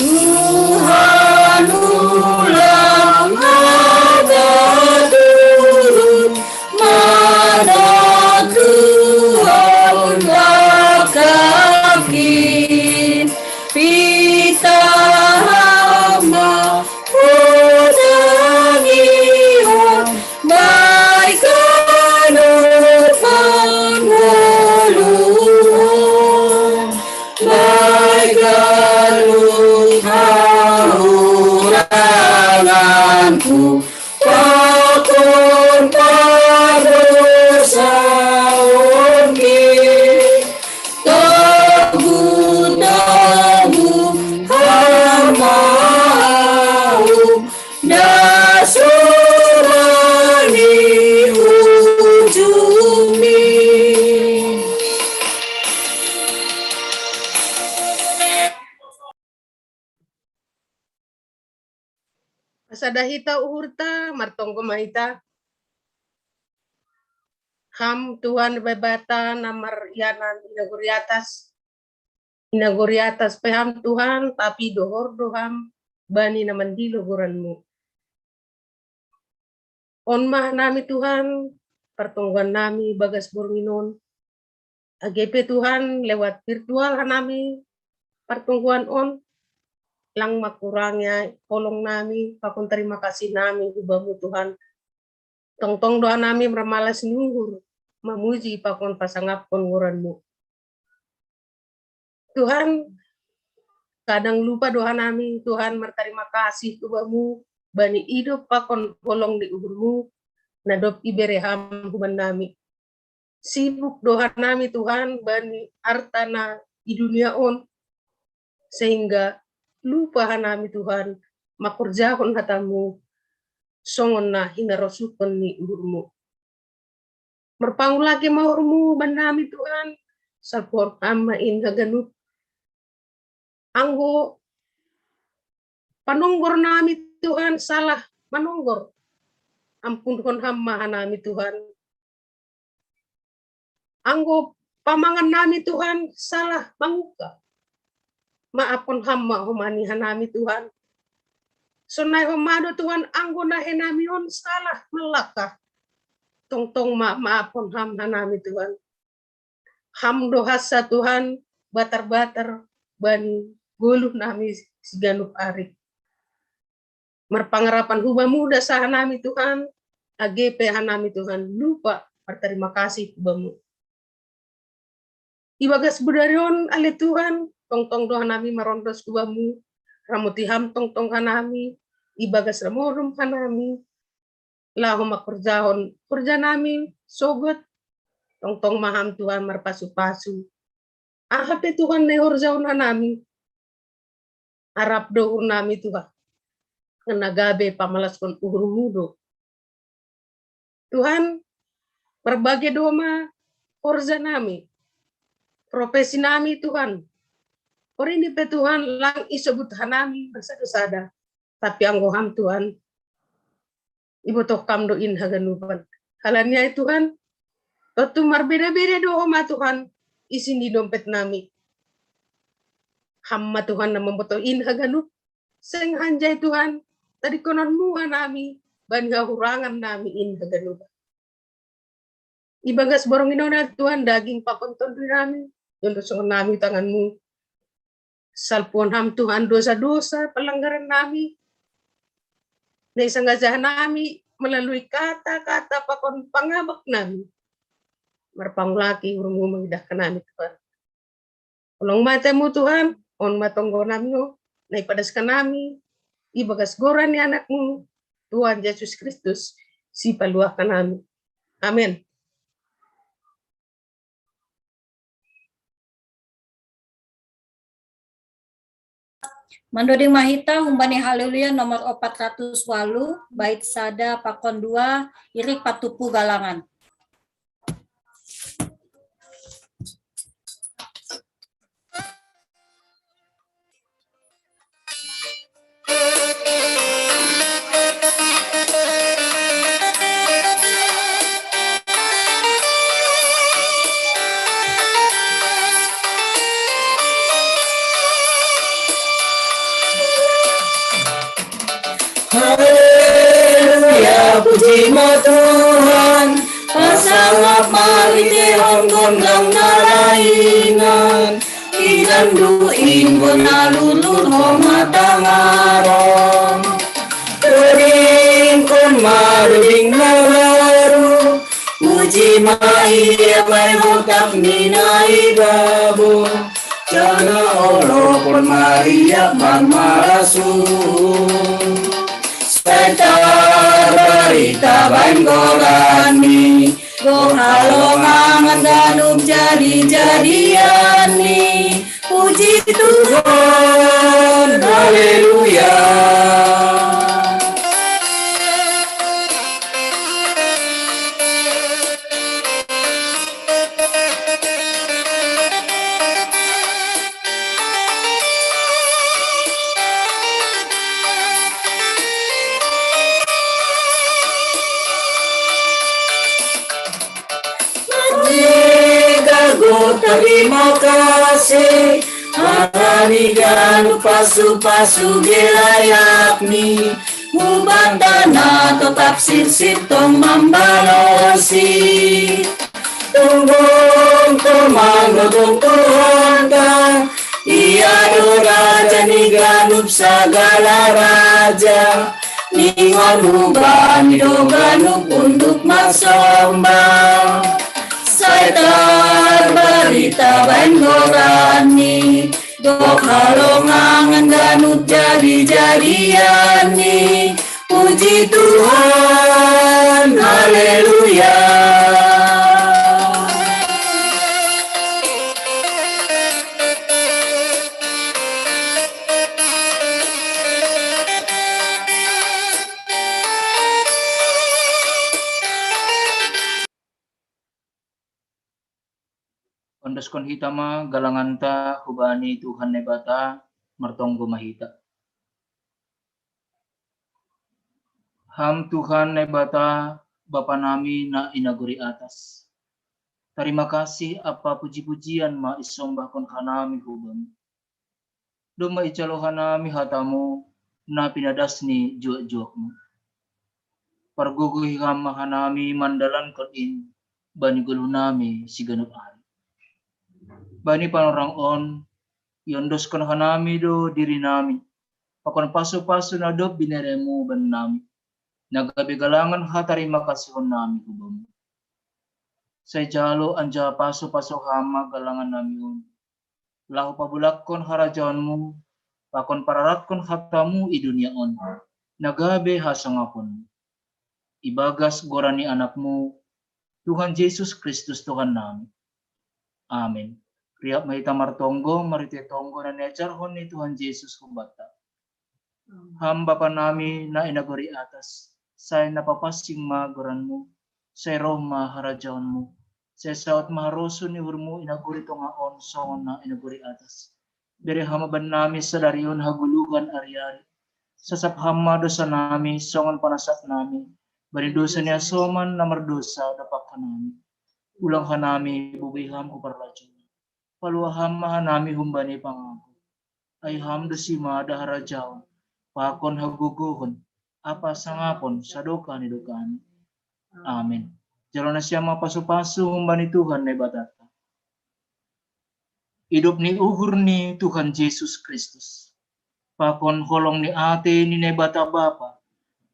Tuhan ulang ada turun mana Tuhan bakakin pita hama. Utangi on baik kanut mangolu on baik kanut hauranganku pakon padosaonki. Togu-togu hamaum dasurani ujungmi. Pasada hita uhurta, martonggo ma hita. Ham Tuhan Debata na marianan i nagori atas. I nagori atas pe ham Tuhan, tapi dohor do ham bani na mandilo goranmu. On ma hanami Tuhan, partonggoan nami bagas borngin on. Age pe Tuhan lewat virtual hanami partonggoan on, lang ma kurangnya holong nami pakon tarima kasih nami hubamu Tuhan. Tongtong do hanami marmalas ni uhur mamuji pakon pasangapkon goranmu. Tuhan, kadang lupa do hanami Tuhan martarima kasih hubamu bani idop pakon holong ni uhurmu na dob ibere ham huban nami. Sibuk do hanami Tuhan bani arta na i dunia on, sehingga lupa hanami Tuhan mangkorjahon hatamu songon na hinarosuhon ni uhurmu. Marpangulaki ma uhurmu bannami Tuhan, salpuhon ham ma in haganup. Anggo panonggor nami Tuhan salah manonggor, ampunhon ham ma hanami Tuhan. Anggo pamangan nami Tuhan salah mangungka, maaphon ham ma homa ni hanami Tuhan. Sonai homa do Tuhan anggo nahei nami on salah manlangkah, tongtong ma maaphon ham hanami Tuhan. Ham do hansa Tuhan batar-batar bani goluh nami siganup ari. Marpangarapan hubamu da sa hanami Tuhan, age pe hanami Tuhan lupa martarima kasih hubamu. Ibagas bodari on ale Tuhan, tongtong do hanami marondos hubamu, ramoti ham tongtong hanami, ibagas na modom hanami, laho mangkorjahon horja nami sogot, tongtong ma ham Tuhan marpasu-pasu. Aha pe Tuhan na ihorjahon hanami, arap do uhur nami Tuhan, na gabe pamalaskon uhurmu do. Tuhan, marbage do ma horja nami, profesi nami Tuhan. Porini pe Tuhan lang isobut hanami marsada-sada, tapi anggo ham Tuhan, ibotoh kam do in haganupan. Halani ai Tuhan, tontu marbeda-beda do homa Tuhan isi ni dompet nami. Hamma Tuhan na mamboto in haganup, seng hanjai Tuhan, tadi konon mua nami, bani hahurangan nami in haganup. Ibagas borong inona Tuhan daging pakon tondui nami, yondo songon nami tanganmu. Salpuon ham Tuhan dosa-dosa pelanggaran nami. Na isangaja nami melalui kata-kata pakon pangabak nami. Marpangulaki urumu mengidahkan nami Tuhan. Ulang matemu Tuhan, on matonggo nami ho, na ipadaskan nami, ibagas goran ni anakmu, Tuhan Yesus Kristus, si paluahkan nami. Amin. Mandoding mahita humbani Haleluya nomor opat ratus walu, bait sada pakon dua, irik patupu galangan. Haleluya, puji ma Tuhan. Pasangap ma ite honggon lang nalaingan. Inandu inggo nalulur ho matangaron. Keringkon maruding na baru. Puji ma ia bai hotap ni na ibabo. Jana olo pon maria marmarasu. Sai tarbarita baen goranni. Gok halongangan ganup jadi-jadianni. Puji Tuhan, haleluya. Tarima kasih, harani ganup pasu-pasu gelayakni, hubanta na totap sirsir tong mambalosi. Tunggong tong manodong Tuhanta, ia do raja ni ganup sagala raja. Ningon hubani do ganup unduk marsomba. Sai tarbarita baen goranni. Gok halongangan ganup jadi-jadianni. Puji Tuhan, haleluya. Ondoskon hita ma galanganta hubani Tuhan Naibata, martonggo ma hita. Ham Tuhan Naibata, Bapa nami na i nagori atas. Tarima kasih ampa puji-pujian ma isombahkon hanami hu Bamu. Domma ijalo hanami hatamu na pinadas ni juak-juakmu. Pargogohi ham ma hanami mandalankon in bani goluh nami siganup ari. Bani panorang on, iondoskon hanami do diri nami, pakon pasu-pasu na dob bineremu bannami, na gabe galangan hatarima kasihon nami hu Bamu. Sai jalo anjaha pasu-pasu ham ma galangan nami on, laho pabulakkon harajaonmu, pakon pararatkon hatamu i dunia on, na gabe hasangapon. Ibagas goran ni anakmu, Tuhan Jesus Kristus Tuhan nami. Amin. Riap ma hita martonggo, marhite tonggo na niajarhon ni Tuhan Jesus hubanta. Ham Bapa nami na i nagori atas, sai na papansing ma goranmu, sai roh ma harajaonmu, sai saut ma harosuh ni uhurmu i nagori tonga on songon na i nagori atas. Bere ham ma bannami sadari on hagoluhan ari-ari. Sasap ham ma dosa nami songon panasap nami bani dosa ni hasoman na mardosa dompak hanami. Ulang hanami boi ham hu parlajuna. Palua ham ma hanami humbani pangago. Ai Ham do simada harajaon, pakon hagogohon, ampasangapon sadokah ni dokahmi. Amin. Jalo nasiam ma pasu-pasu humbani Tuhan Naibata. Idop ni uhur ni Tuhan Jesus Kristus, pakon holong ni atei ni Naibata Bapa,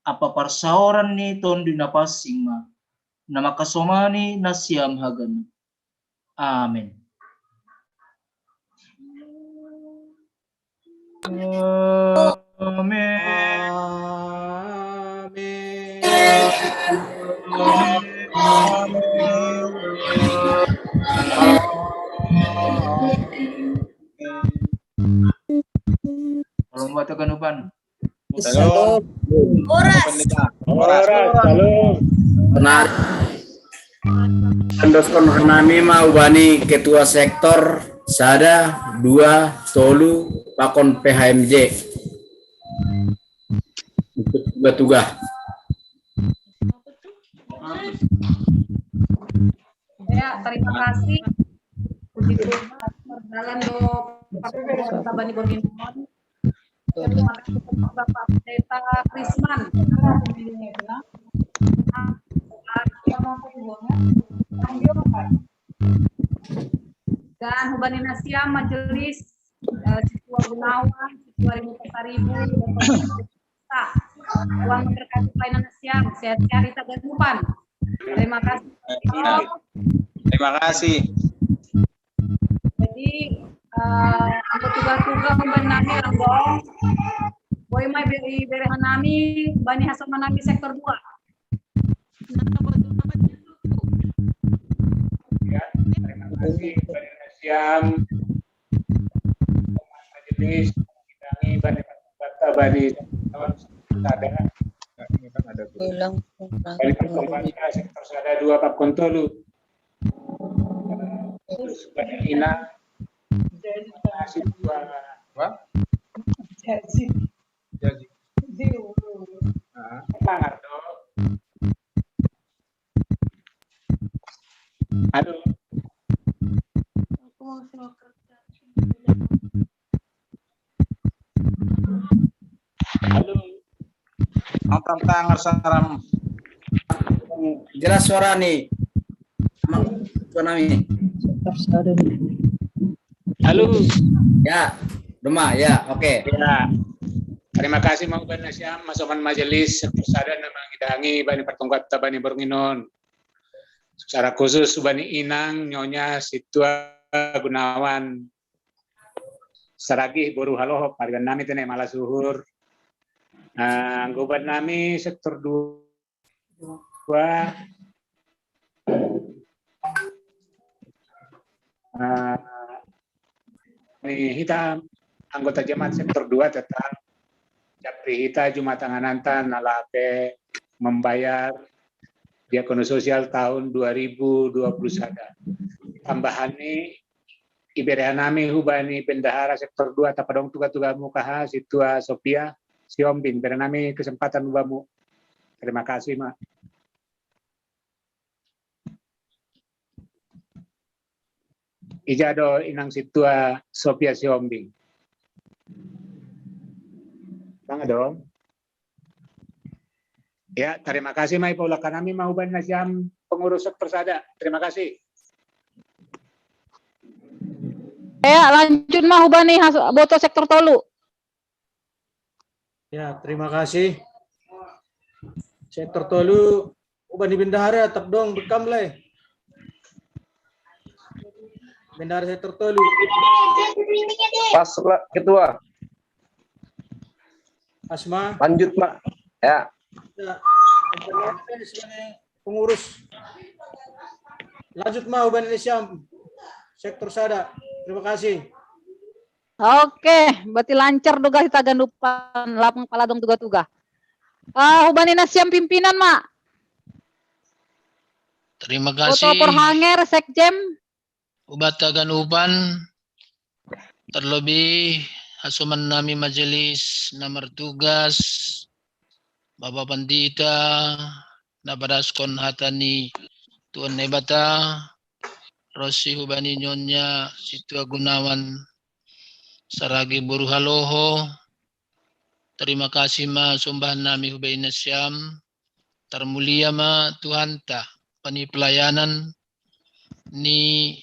ampa parsaoran ni Tonduy Napansing ma, na mangkasomani nasiam haganup. Amin. Amin. Amin. Tolong buat tekan upan. Shalom. Horas. Horas. Horas. Shalom. Benar. Andoskon nami ma hubani ketua sektor sada, dua, tolu, pakon P H M J. Untuk tugas-tugas. Ya, terima kasih. Puji Tuhan, berjalan do, Pak Bani Borgin. Terima kasih kepada Bapak Pendeta Krisman. Dan hubani nasiam majelis, eh, Situa Gunawan, Situa Ribu Pasaribu, Pak. Tuhan memberkati pelayanan nasiam, sehat-sehat di taganupan. Terima kasih. Terima kasih. Jadi, eh, anggo tugas-tugas pembenahan orang dong. Boy mai beri beri hanami, bani hasama nami sektor dua. Ya, terima kasih, Bani Nasiam, majelis, kami, Bani Bata, Bani Sektor Sada, Bani Sektor Sada dua, Pak Kontolu. Terus Bani Ina, masih dua, apa? Jadi. Jadi. Heeh. Tangan dong. Halo. Halo. Nonton tangan saram. Jelas suara nih. Emang suara nih. Halo. Ya, rumah ya, oke. Ya. Terima kasih mau Bani Nasiam, Mas Oman Majelis, Sektor Sada, nama ngidangi Bani Pertungkat Tabani Bornginon. Secara khusus Bani Inang, Nyonya Situa Gunawan, Saragih, Boru Haloho, pariban nami tene malas uhur. Nah, anggo Bani nami Sektor dua, eh, ni hita anggota jemaat sektor dua tetap japri hita Jumat tangananta na lape membayar diakono sosial tahun dua ribu dua puluh sada. Tambahan ni iberehan nami hubani bendahara sektor dua tapadong tuga-tugamu kaha Situa Sopia Siombing, bere nami kesempatan hubamu. Terima kasih, Mak. Ija do Inang Situa Sopia Siombing. Bang dong. Ya, terima kasih mai paulakan nami ma hubani nasiam pengurus sektor sada. Terima kasih. Ya, lanjut ma hubani boto sektor tolu. Ya, terima kasih. Sektor tolu, hubani bendahara, tap dong bekam lai. Bendahara sektor tolu. Pas, Pak Ketua. Asma. Lanjut, Pak. Ya. Ya. Pengurus. Lanjut ma hubani nasiam sektor sada. Terima kasih. Oke, berarti lancar do gasi taganupan lapang paladong tuga-tuga. Ah, hubani nasiam pimpinan ma. Terima kasih. Boto Porhanger, Sekjen. Hubata ganupan, terlebih hasoman nami majelis na martugas, Bapak Pandita, na padaskon hata ni Tuhan Naibata, ronsi hubani Nyonya Situa Gunawan, Saragi boru haloho, tarima kasi ma sombahan nami hubahen nasiam, tarmulia ma Tuhanta, bani pelayanan ni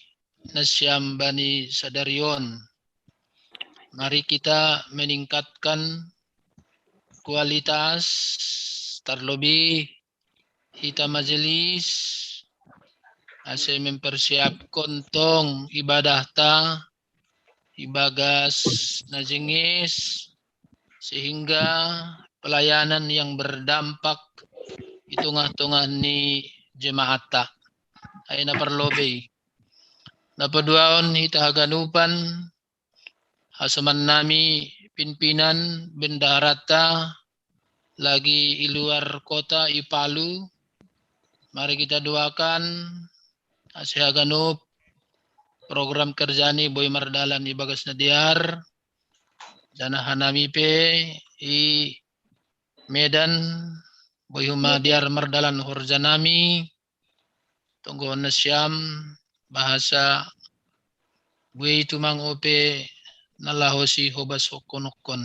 nasiam bani sadari on. Mari kita meningkatkan kualitas, tarlobih hita majelis, ase mempersiapkon tong ibadahta ibagas na jenges, sehingga pelayanan yang berdampak di tongah-tongah ni jemaatta. Ai na parlobei. Na paduahon hita haganupan, hasoman nami pimpinan bendaharata lagi i luar kota, i Palu. Mari kita doakan ase haganup program kerja ni boi mardalan ibagas na dear. Janah hanami pe i Medan boi homa dear mardalan horja nami. Tonggohon nasiam bahasa buei tumang ope na laho sihobashonhon.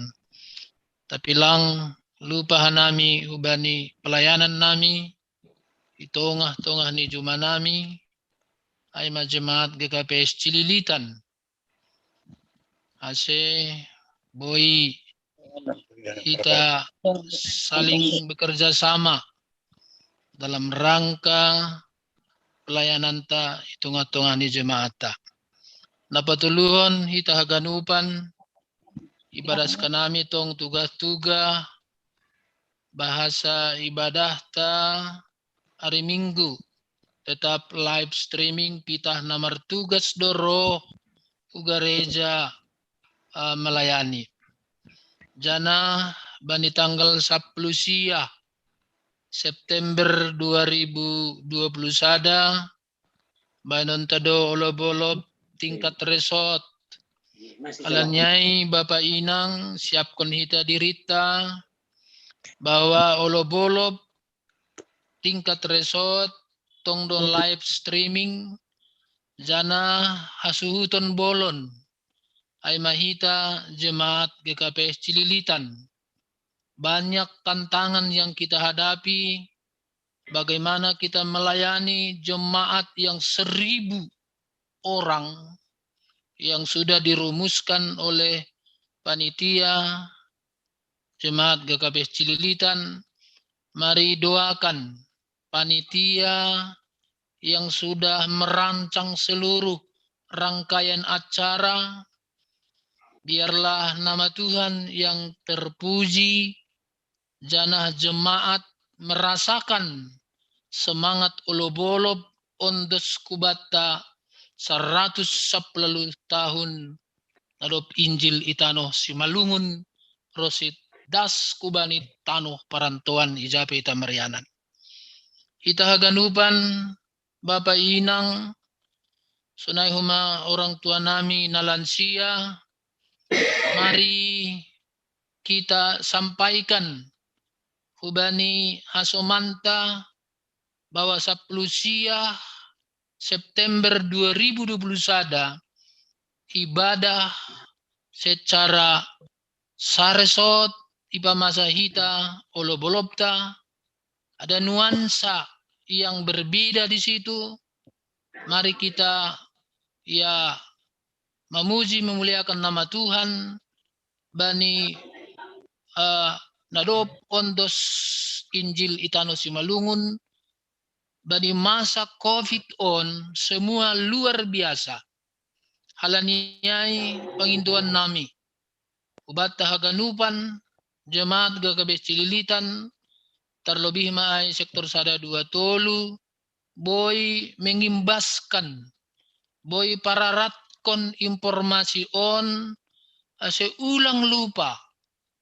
Tapi lang lupa hanami hubani pelayanan nami di tongah-tongah ni juma nami, ai ma jemaat G K P S Cililitan. Ase boi hita saling bekerja sama dalam rangka pelayananta di tongah-tongah ni jemaatta. Na patoluhon hita haganupan, ibagas hanami tong tugah-tugah bahasa ibadahta ari Minggu, tetap live streaming, pitah na martugas do roh hu gareja, eh, melayani. Janah bani tanggal sapuluh sia September dua ribu dua puluh sada, bahenonta do olop-olop tingkat resort. Alani ai Bapa Inang, siapkon hita dirinta, bahwa olop-olop tingkat resort tong do live streaming, janah hasuhuton bolon, ai ma hita jemaat G K P S Cililitan. Banyak tantangan yang kita hadapi, bagaimana kita melayani jemaat yang seribu orang yang sudah dirumuskan oleh panitia jemaat G K P S Cililitan. Mari doakan panitia yang sudah merancang seluruh rangkaian acara. Biarlah nama Tuhan yang terpuji, janah jemaat merasakan semangat olop-olop Ondos Kubanta saratus sapuluh tahun na dob Injil i tanoh Simalungun, ronsi das hubani tanoh parantoan ija pe hita marianan. Hita haganupan, Bapa Inang, sonai homa orang tua nami na lansia, mari kita sampaikan hubani hasomanta bahwa sapuluh sia September dua ribu dua puluh sada, ibadah secara saresort ipamasa hita olop-olopta, ada nuansa yang berbeda di situ. Mari kita, ya, memuji, memuliakan nama Tuhan, bani, eh, na dob ondos Injil i tanoh Simalungun, bani masa covid on, semua luar biasa. Alani ai pangindoan nami hubanta haganupan jemaat G K P S Cililitan, tarlobih ma ai sektor sada dua tolu, boi mengimbaskan, boi pararatkon informasi on, ase ulang lupa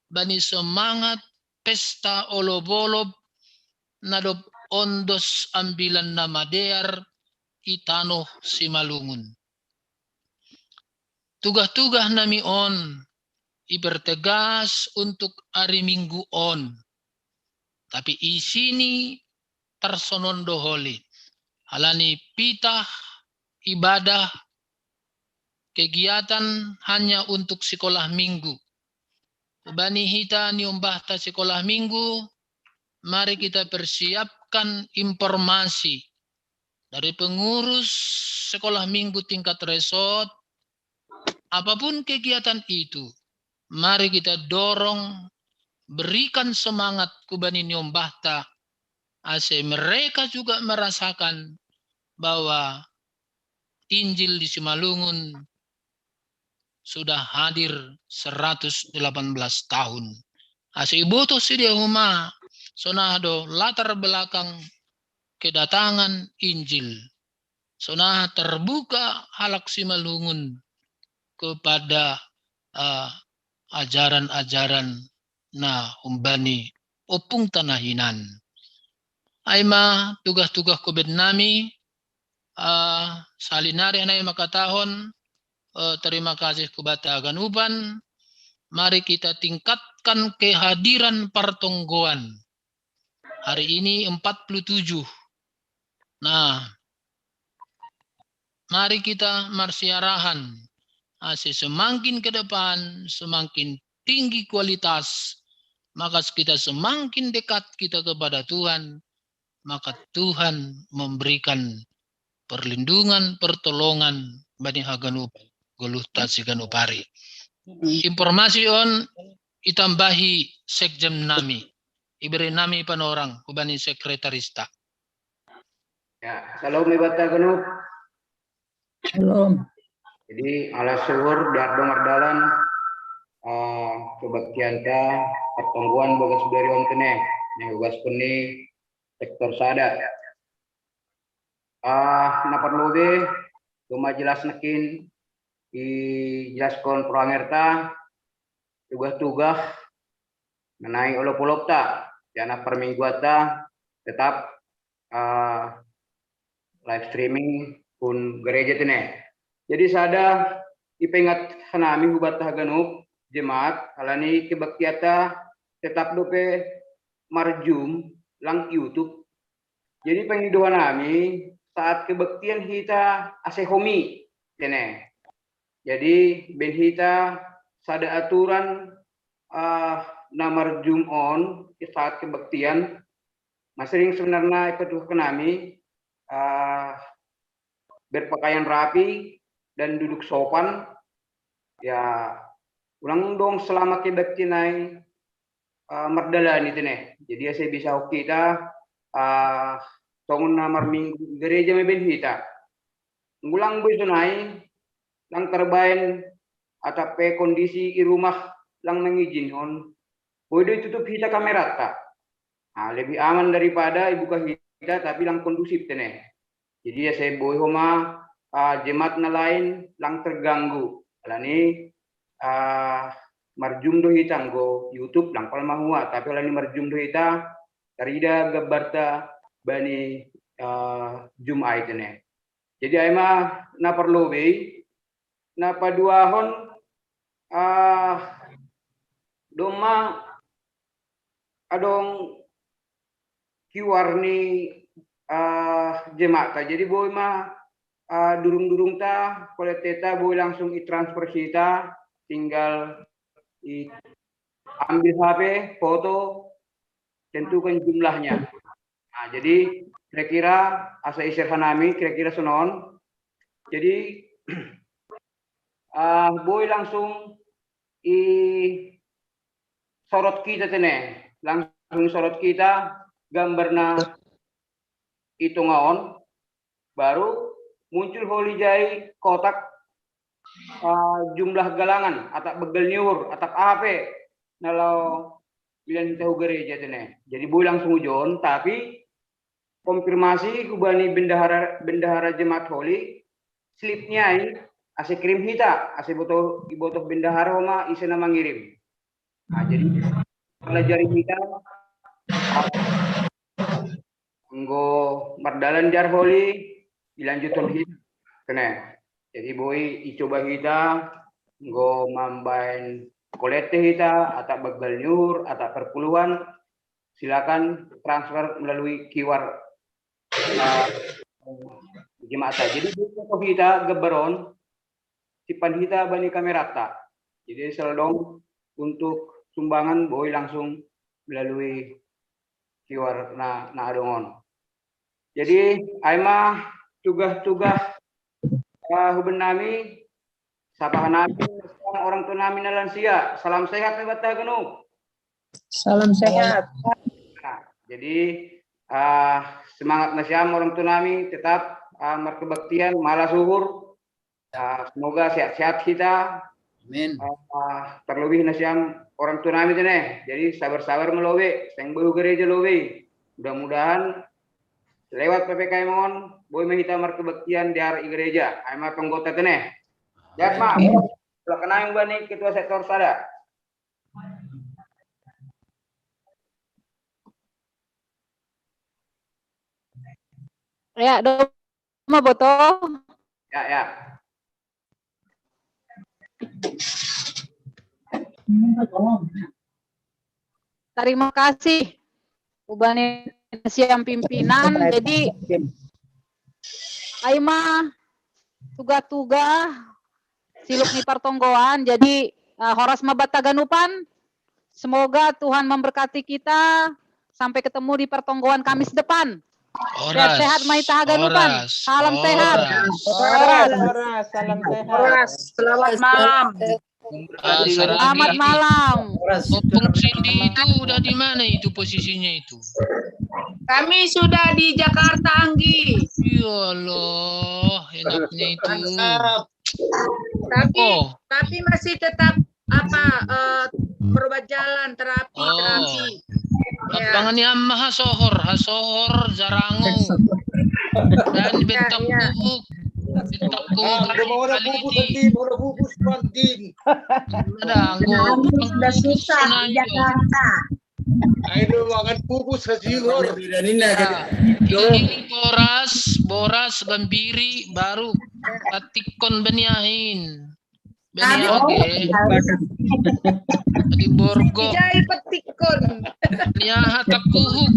bani semangat pesta olop-olop na dob ondos Ambilan Namadear i tanoh Simalungun. Tugah-tugah nami on ipertegas untuk ari Minggu on, tapi isini tarsonon do holi, alani pitah ibadah kegiatan hanya untuk sekolah minggu. Bani hita niombahta sekolah minggu, mari kita persiapkan informasi dari pengurus sekolah minggu tingkat resort. Apapun kegiatan itu, mari kita dorong, berikan semangat ku bani niombahta, ase mereka juga merasakan bahwa Injil di Simalungun sudah hadir seratus delapan belas tahun. Ase iboto si dia huma, sonado latar belakang kedatangan Injil. Sonado terbuka halak Simalungun kepada uh, ajaran-ajaran na humbani opung tanahinan. Aima tugas-tugas ku bennami, uh, salinari hanai makatahon, uh, terima kasih ku bata ganupan. Mari kita tingkatkan kehadiran partonggoan. Hari ini empat puluh tujuh. Nah, mari kita marsiarahan. Ase semakin ke depan, semakin tinggi kualitas, maka kita semakin dekat kita kepada Tuhan, maka Tuhan memberikan perlindungan, pertolongan bani haganup, goluhta siganup ari. Informasi on itambahi sekjen nami, ibere nami panorang ku bani sekretarista. Ya, salam ibata ganup. Salam. Jadi ala suhur di ardo mardalan, uh, kebaktianta pertonggoan bagas berion kene, yang bagas kene sektor sada. Uh, na parlobe, goma jelas nekin i jelaskon proangerta, tugah-tugah menai olop-olopta, jana permingguanta tetap uh, live streaming pun gereja tene. Jadi sada ipengat hanami hubat haganup jemaat alani kebaktianta tetap dope marjum lang YouTube. Jadi pengiduhan nami saat kebaktian hita asehomi tene. Jadi ben hita sada aturan uh, na marjum on saat kebaktian masering sebenarnya ikut kenami uh, berpakaian rapi dan duduk sopan. Ya, ulang dong selama kebaktian nai uh, mardalani tene. Jadi ase bisa kita uh, tongon na marminggu gereja meben hita. Ngulang boy sonai lang terbaen atape kondisi i rumah lang mengijinhon. Boy do itutup hita kamerata. Nah, lebih aman daripada ibuka hita tapi lang kondusif tene. Jadi ya saya boy homa uh, jemaat na lain lang terganggu. Alani uh, marjum do hita nggo YouTube lang pal mahua tapi alani marjum do hita tarida gabarta bani uh, jum ai tene. Jadi aima na parlobei na paduahon uh, doma adong kiwarni uh, jemata. Jadi boy ma uh, durung-durung ta, kolete ta boy langsung i transfer kita, tinggal i ambil H P, foto, tentukan jumlahnya. Nah, jadi kira-kira asa isir hanami kira-kira sonon. Jadi uh, boy langsung i sorot kita tene, langsung sorot kita gambarna itungaon, baru muncul holi jai kotak uh, jumlah galangan atau begel nyur atau apa na lao bilang tahu gereja tene. Jadi boy langsung ujon tapi konfirmasi kubani bendahara bendahara jemaat holi slipnya ai ase kirim hita ase boto iboto bendahara homa ise na mangirim. Nah, jadi pelajari kita nggo mardalan jar holi dilanjuton hita kene. Jadi boy icoba hita nggo mambaen kolete hita ata begal nyur ata perpuluhan, silakan transfer melalui Q R uh, jemaat. Jadi boy foto hita geberon sipan hita bani kamerata. Jadi, selalu dong untuk sumbangan boi langsung melalui Q R na, na adong on. Jadi, ai ma tugah-tugah, eh, huben nami, sapa nami orang tua nami na lansia. Salam sehat ni banta haganup. Salam sehat. Nah, jadi, eh, semangat nasiam orang tua nami tetap, eh, markebaktian, malas uhur. Ah, semoga sehat-sehat kita. Amin. Ah, terlebih nasiam orang tua nami tu neh. Jadi sabar-sabar ma lobe, seng boi hu gereja lobe. Mudah-mudahan lewat P P K M on, boi ma hita markebaktian di ar i gereja. Ai ma penggota tu neh. Jat ma. Kalau kenang bani ketua sektor sada. Ya, dong ma boto. Ya, ya. Terima kasih. Hubani nasiam pimpinan. Jadi, ai ma tugah-tugah siluk ni pertonggoan. Jadi, eh, horas ma banta haganupan. Semoga Tuhan memberkati kita. Sampai ketemu di pertonggoan Kamis depan. Sehat-sehat ma hita haganupan. Salam sehat. Horas, horas, salam sehat. Horas, selamat malam. Selamat malam. Opung Cindy itu udah di mana itu posisinya itu? Kami sudah di Jakarta, Anggi. Ya Allah, enaknya itu. Tapi Oh, tapi masih tetap apa eh, berobat jalan, terapi, Oh. terapi. Ya. Lapangan yang maha sohor, hasohor, jarango. Dan bentak Ya, ya. Kuhuk. Bentak Kuhuk. Ah, udah mau ada pupus Kaliti. Antin, mau ada pupus Antin. Ada anggo. Kami sudah susah di Jakarta. Ayo makan pupus kasih Ini beda ini aja. Ah, ini boras, boras gambiri baru patikkon baniahin. Baniahin. Di borgo. Jai petikkon. Niaha takuhuk.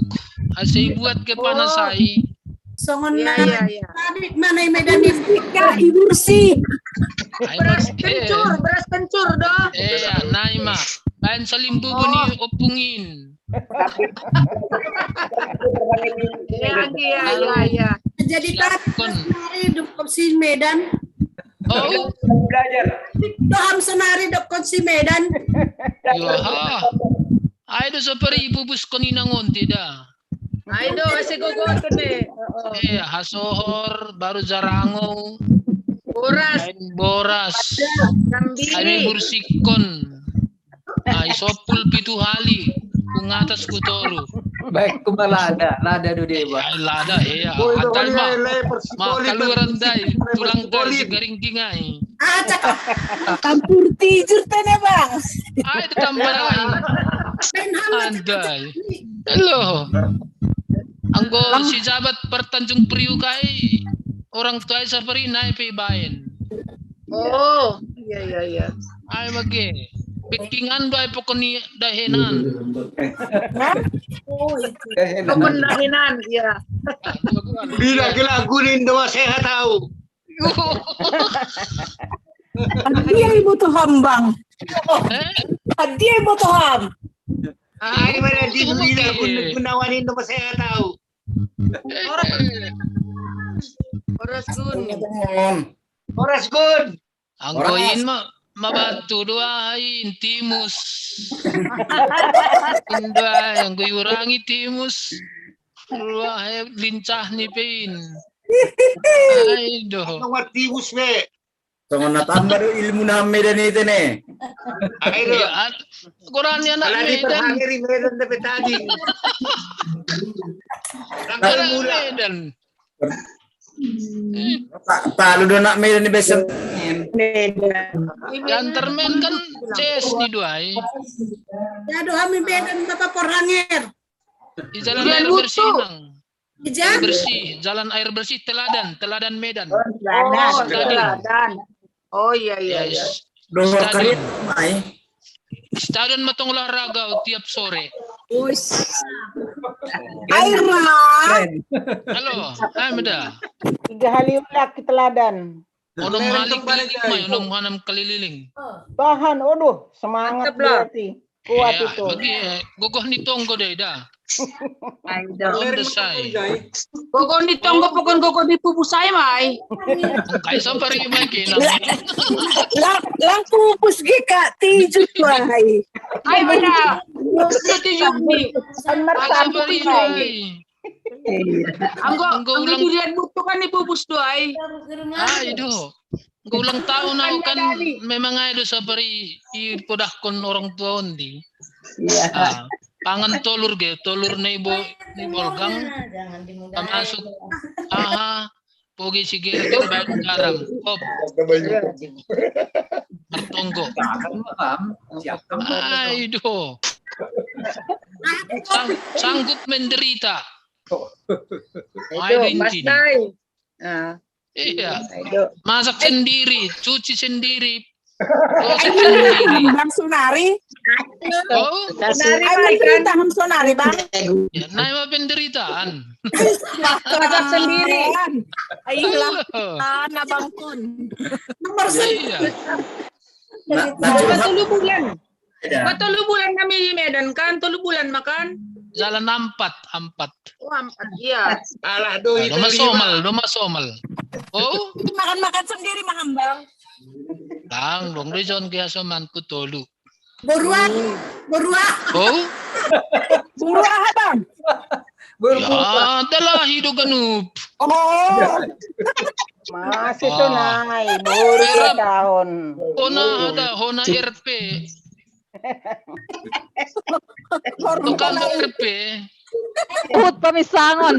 Asai buat ke panas ai. Songon Iya, na iya, iya. Tadi mana i Medan ni Ika ibursi. Ai Beras mas- kencur, beras kencur dong. Eh, nai ma. Baen salimbubu ni opungin. Iya, iya, iya, iya. Jadi tadi Siapkan. Senari dukung si Medan. Oh, Belajar. Doham Senari dukung si Medan. iya. Ai do sapari pupus koninangon tidak. Ayo do, masih gogo tu deh. Heeh. Eh, hasohor, baru jarango, Boras, lain boras, ai kambiri. Bursikon. Ai sopul pitu hali, ku ngatas ku tolu. Baik, ku ma lada, lada do deba. Ai lada, eh, Boy, antai ma. le, Ma kaluaran dai, tulang dai, sigaring gingai. Ah, cakap. Campur tijur tene bang. Ai tetamba ai. Main hama Andai. Halo. Anggo si jabat pertanjung priuk ai. Orang tua ai sapari nai pe baen. Oh, iya, iya, iya. Ai mage. Bikingan do ai pokoni dahenan. Oh itu. Eh, Dukun dahinan, iya. Bila ke lagu ni ndo sehat tau. Dia ibu tuh hambang. Dia ibu tuh ham. Ai mana di bila pun menawanin ndo sehat tau. Horas gun. Horas gun. Anggo in ma mabatu do ai timus. Indo ai anggo iurangi timus. Wah, lincah ni pein. Ai do. Nomor timus be. Songon na tamba do ilmu na Medan itu ne. Ai do. Gorani anak Medan. Medan tapi tadi. Anak Medan. Talu do anak Medan ni biasa. Yang termen kan ces ni duai. Ya doham i Medan bapak porhanger. Di jalan air bersih nang. Air Ijan. Bersih, jalan air bersih teladan, teladan Medan. Oh, teladan. Oh iya, iya, iya. Dohor kalian mai. Stadion matong olahraga tiap sore. Air lah. Halo, ai meda. Tiga hali ulak teladan. Onom hari keliling, mai, onom hanam keliling. Tahan, aduh, semangat Mantap lah. Berarti. Kuat Ya, itu. Bagi, eh, gogoh ni tonggo deh dah. Ai do. On the side. Gogoh ni tonggo pokon gogoh ni pupus ai mai. Kai sampai mai kena. Lang, lang pupus ge Kak Tijut mai. Ai mana? Itu Tijut ni. Kan mertamu Sampai mai. mai. Anggo Anggo anggo ulang- durian butuh kan ni pupus do ai. Ai do. Ulang tahun aku kan memang ada sapari i podahkon orang tua ondi. Iya. Ah, pangan tolur ge, tolur nei bo nei bolgang termasuk aha pogi si gerger baru garam. Hop, bertonggo. Ai do. Sang, sanggup menderita. Ai Itu do Mas inti. Dai. Ah, Iya. itu. Masak sendiri, cuci sendiri. Gosok sendiri. Bang Sunari. Oh, Nari Ai mai kan. Bang Sunari, Bang. Ya, nah, emang penderitaan. Masak sendiri. Ayolah, Oh, Abang Kun. Nomor iya. Dua tolu bulan. Dua tolu bulan kami di Medan kan, tolu bulan makan. Jalan empat, empat. Oh, empat, iya. Alah, do Nah, doma somal, doma somal. Oh, Makan-makan sendiri, Mahambang. Lang, dong, reason kaya soman ku tolu. Borua, borua, Oh, borua, Abang. ya, adalah hidup ganup. Oh, Masih tuh naik, baru dua tahun. Hona ada, hona R P. Tukang R P. Put pamisangon.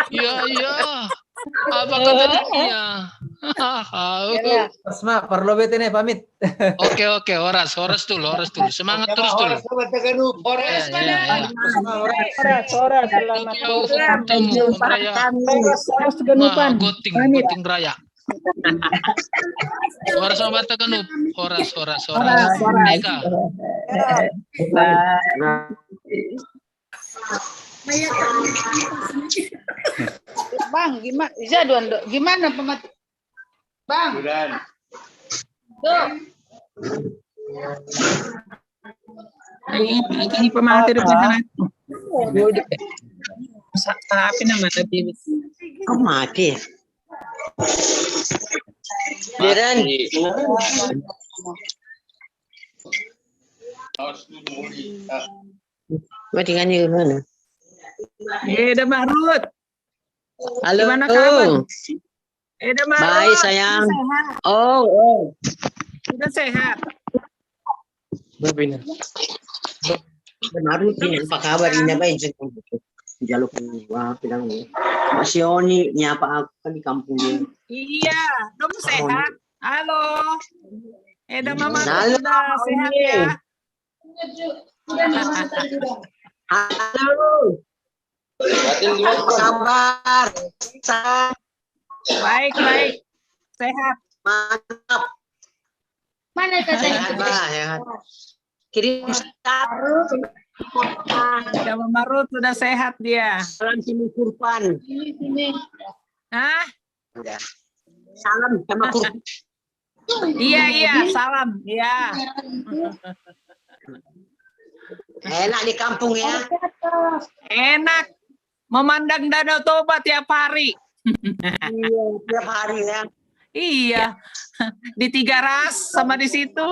Iya, iya. Apa kata dia? Asma, parlo bete ne pamit. Oke, oke, horas, horas dulu, horas dulu. Semangat terus dulu. Horas, sobat Teganup, horas. Ya, ya, ya. Horas, horas, selamat Tokyo, Tamu, Raya. Horas, horas Teganupan. Nah, goting, Pamit. Goting Raya. Horas sama Teganup. Horas, horas, horas. Eka. Bang, gimana? Iya, Dondo. Gimana pemati? Bang, Bulan. Dok. Ini, ini pemati di sana. Tapi nama tadi? Kok mati? Biaran. Mati kan di mana? Eh, ada Marut. Halo. Gimana kabar? Eh, ada Marut. Baik, sayang. Sehat. Oh, oh. Sudah sehat. Baru ini, apa kabar ini, apa yang jaluk, wah, bilang, Mas Yoni nyapa aku kan di kampungnya. Iya, kamu sehat. Halo. Eh, ada Mama Halo, sudah sehat ya. Halo. Apa kabar? Sa- Baik, baik. Sehat. Mantap. Mana katanya? Sehat, Bah, sehat. Kirim salam. Ada Mama Ruth sudah sehat dia. Salam sini Kurpan. Ini sini. Hah? Udah. Salam sama Kurpan. Iya, iya, salam. Iya. Enak di kampung ya. Enak. Memandang Danau Toba tiap hari. Iya, tiap hari ya. Iya. Di Tiga Ras sama di situ.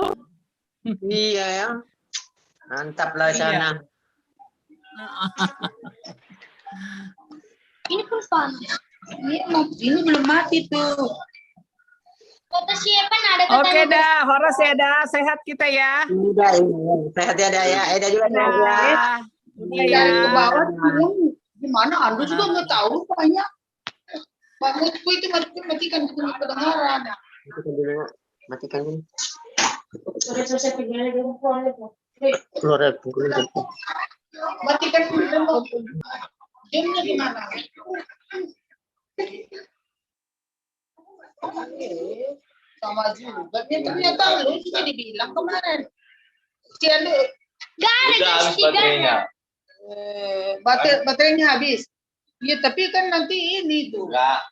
Iya ya. Mantap lah Iya. Sana. Ini pun panas. Ini, ini belum mati tuh. Kata siapa ada Oke dah, horas ya dah, sehat kita ya. Udah, iya. Sehat ya, dah ya. Eda juga sehat ya. Dah. Udah ya. Dari ke bawah tuh, gimana? Anda juga nggak tahu rupanya. Maksudku itu matikan, matikan, bukan kedengaran. Matikan dulu, Mak. Matikan dulu. Keluar dari punggung. Matikan dulu. Jamnya gimana? Sama juga. Ya, ternyata lu juga dibilang kemarin. Sian lu. Gak ada. Udah habis baterainya. Eh, bater- baterainya habis. Iya, tapi kan nanti ini tuh. Enggak.